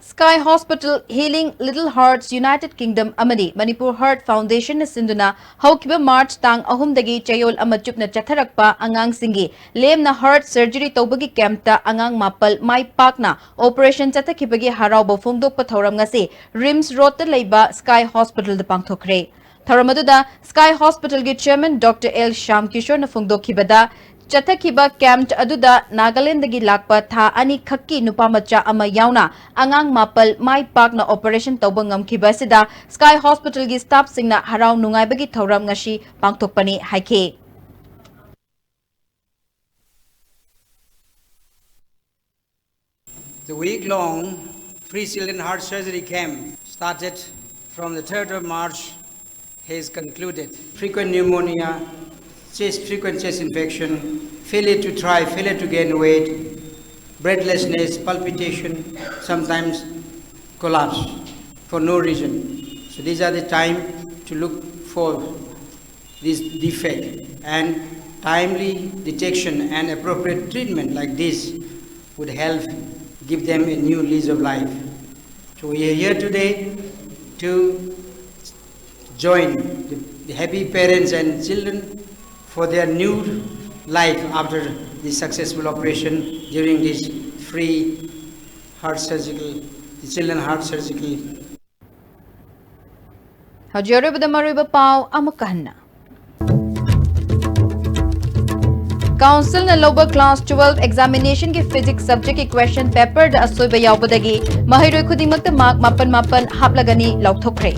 Sky Hospital, Healing Little Hearts, United Kingdom ꯑꯃꯗꯤ Manipur Heart Foundationꯅ ꯁꯤꯟꯗꯨꯅ ꯍꯧꯈꯤꯕ ꯃꯥꯔꯆ ꯇꯥꯡ ꯑꯍꯨꯝꯗꯒꯤ ꯆꯌꯣꯜ ꯑꯃ ꯆꯨꯞꯅ ꯆꯠꯊꯔꯛꯄ ꯑꯉꯥꯡꯁꯤꯡꯒꯤ ꯂꯦꯝꯅ ꯍꯥꯔꯠ ꯁꯔꯖꯔꯤ ꯇꯧꯕꯒꯤ ꯀꯦꯝꯞꯇ ꯑꯉꯥꯡ ꯃꯥꯄꯜ ꯃꯥꯏ ꯄꯥꯛꯅ ꯑꯣꯄꯔꯦꯁꯟ ꯆꯠꯊꯈꯤꯕꯒꯤ ꯍꯔꯥꯎꯕ ꯐꯣꯡꯗꯣꯛꯄ ꯊꯧꯔꯝ ꯉꯁꯤ ꯔꯤꯝꯁ ꯔꯣꯗꯇ ꯂꯩꯕ ꯁ꯭ꯀꯥꯏ ꯍꯣꯁꯄꯤꯇꯥꯜꯗ ꯄꯥꯡꯊꯣꯛꯈ꯭ꯔꯦ꯫ ꯊꯧꯔꯝ ꯑꯗꯨꯗ ꯁ꯭ꯀꯥꯏ ꯍꯣꯁꯄꯤꯇꯥꯜꯒꯤ ꯆꯦꯌꯔꯃꯦꯟ ꯗꯣꯛꯇꯔ ꯑꯦꯜ ꯁ꯭ꯌꯥꯝ ꯀꯤꯁꯣꯔꯅ ꯐꯣꯡꯗꯣꯛꯈꯤꯕꯗ, ꯆꯠꯊꯈꯤꯕ ꯀꯦꯝꯞ ꯑꯗꯨꯗ ꯅꯥꯒꯥꯂꯦꯟꯗꯒꯤ ꯂꯥꯛꯄ ꯊꯥ ꯑꯅꯤꯈꯛꯀꯤ ꯅꯨꯄꯥ ꯃꯆꯥ ꯑꯃ ꯌꯥꯎꯅ ꯑꯉꯥꯡ ꯃꯥꯄꯜ ꯃꯥꯏ ꯄꯥꯛꯅ ꯑꯣꯄꯔꯦꯁꯟ ꯇꯧꯕ ꯉꯝꯈꯤꯕ ꯑꯁꯤꯗ ꯁ꯭ꯀꯥꯏ ꯍꯣꯁꯄꯤꯇꯥꯜꯒꯤ ꯁ꯭ꯇꯥꯐꯁꯤꯡꯅ ꯍꯔꯥꯎ ꯅꯨꯡꯉꯥꯏꯕꯒꯤ ꯊꯧꯔꯝ ꯉꯁꯤ ꯄꯥꯡꯊꯣꯛꯄꯅꯤ ꯍꯥꯏꯈꯤ꯫ The week-long free children heart surgery camp started from the third of March has concluded. Frequent pneumonia, chest, frequent chest infection, failure to thrive, failure to gain weight, breathlessness, palpitation, sometimes collapse for no reason. So these are the time to look for this defect, and timely detection and appropriate treatment like this would help give them a new lease of life. So we are here today to join the, the happy parents and children for their new life after the successful operation during this free heart surgical, the children heart surgical. ꯍꯧꯖꯤꯛ ꯑꯔꯣꯏꯕꯗ ꯃꯔꯨꯑꯣꯏꯕ ꯄꯥꯎ ꯑꯃꯨꯛꯀ ꯍꯟꯅ꯫ ꯀꯥꯎꯟꯁꯤꯜꯅ ꯂꯧꯕ class twelve examination ꯒꯤ physics subject ꯀꯤ question paper ꯗ ꯑꯁꯣꯏꯕ ꯌꯥꯎꯕꯗꯒꯤ ꯃꯍꯩꯔꯣꯏ ꯈꯨꯗꯤꯡꯃꯛꯇ mark ꯃꯥꯄꯟ ꯃꯥꯄꯟ ꯍꯥꯞꯂꯒꯅꯤ ꯂꯥꯎꯊꯣꯛꯈ꯭ꯔꯦ꯫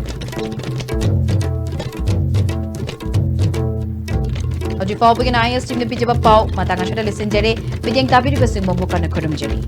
ꯍꯧꯖꯤꯛ ꯐꯥꯎꯕꯒꯤ ꯅꯥꯏꯟ ꯑꯦꯁ ꯇꯤꯚꯤꯅ ꯄꯤꯖꯕ ꯄꯥꯎ ꯃꯇꯥꯡ ꯑꯁꯤꯗ ꯂꯣꯏꯁꯤꯟꯖꯔꯦ꯫ ꯃꯤꯠꯌꯦꯡ ꯇꯥꯕꯤꯔꯤꯕꯁꯤꯡꯕꯨ ꯑꯃꯨꯛ ꯍꯟꯅ ꯈꯨꯔꯨꯝꯖꯔꯤ꯫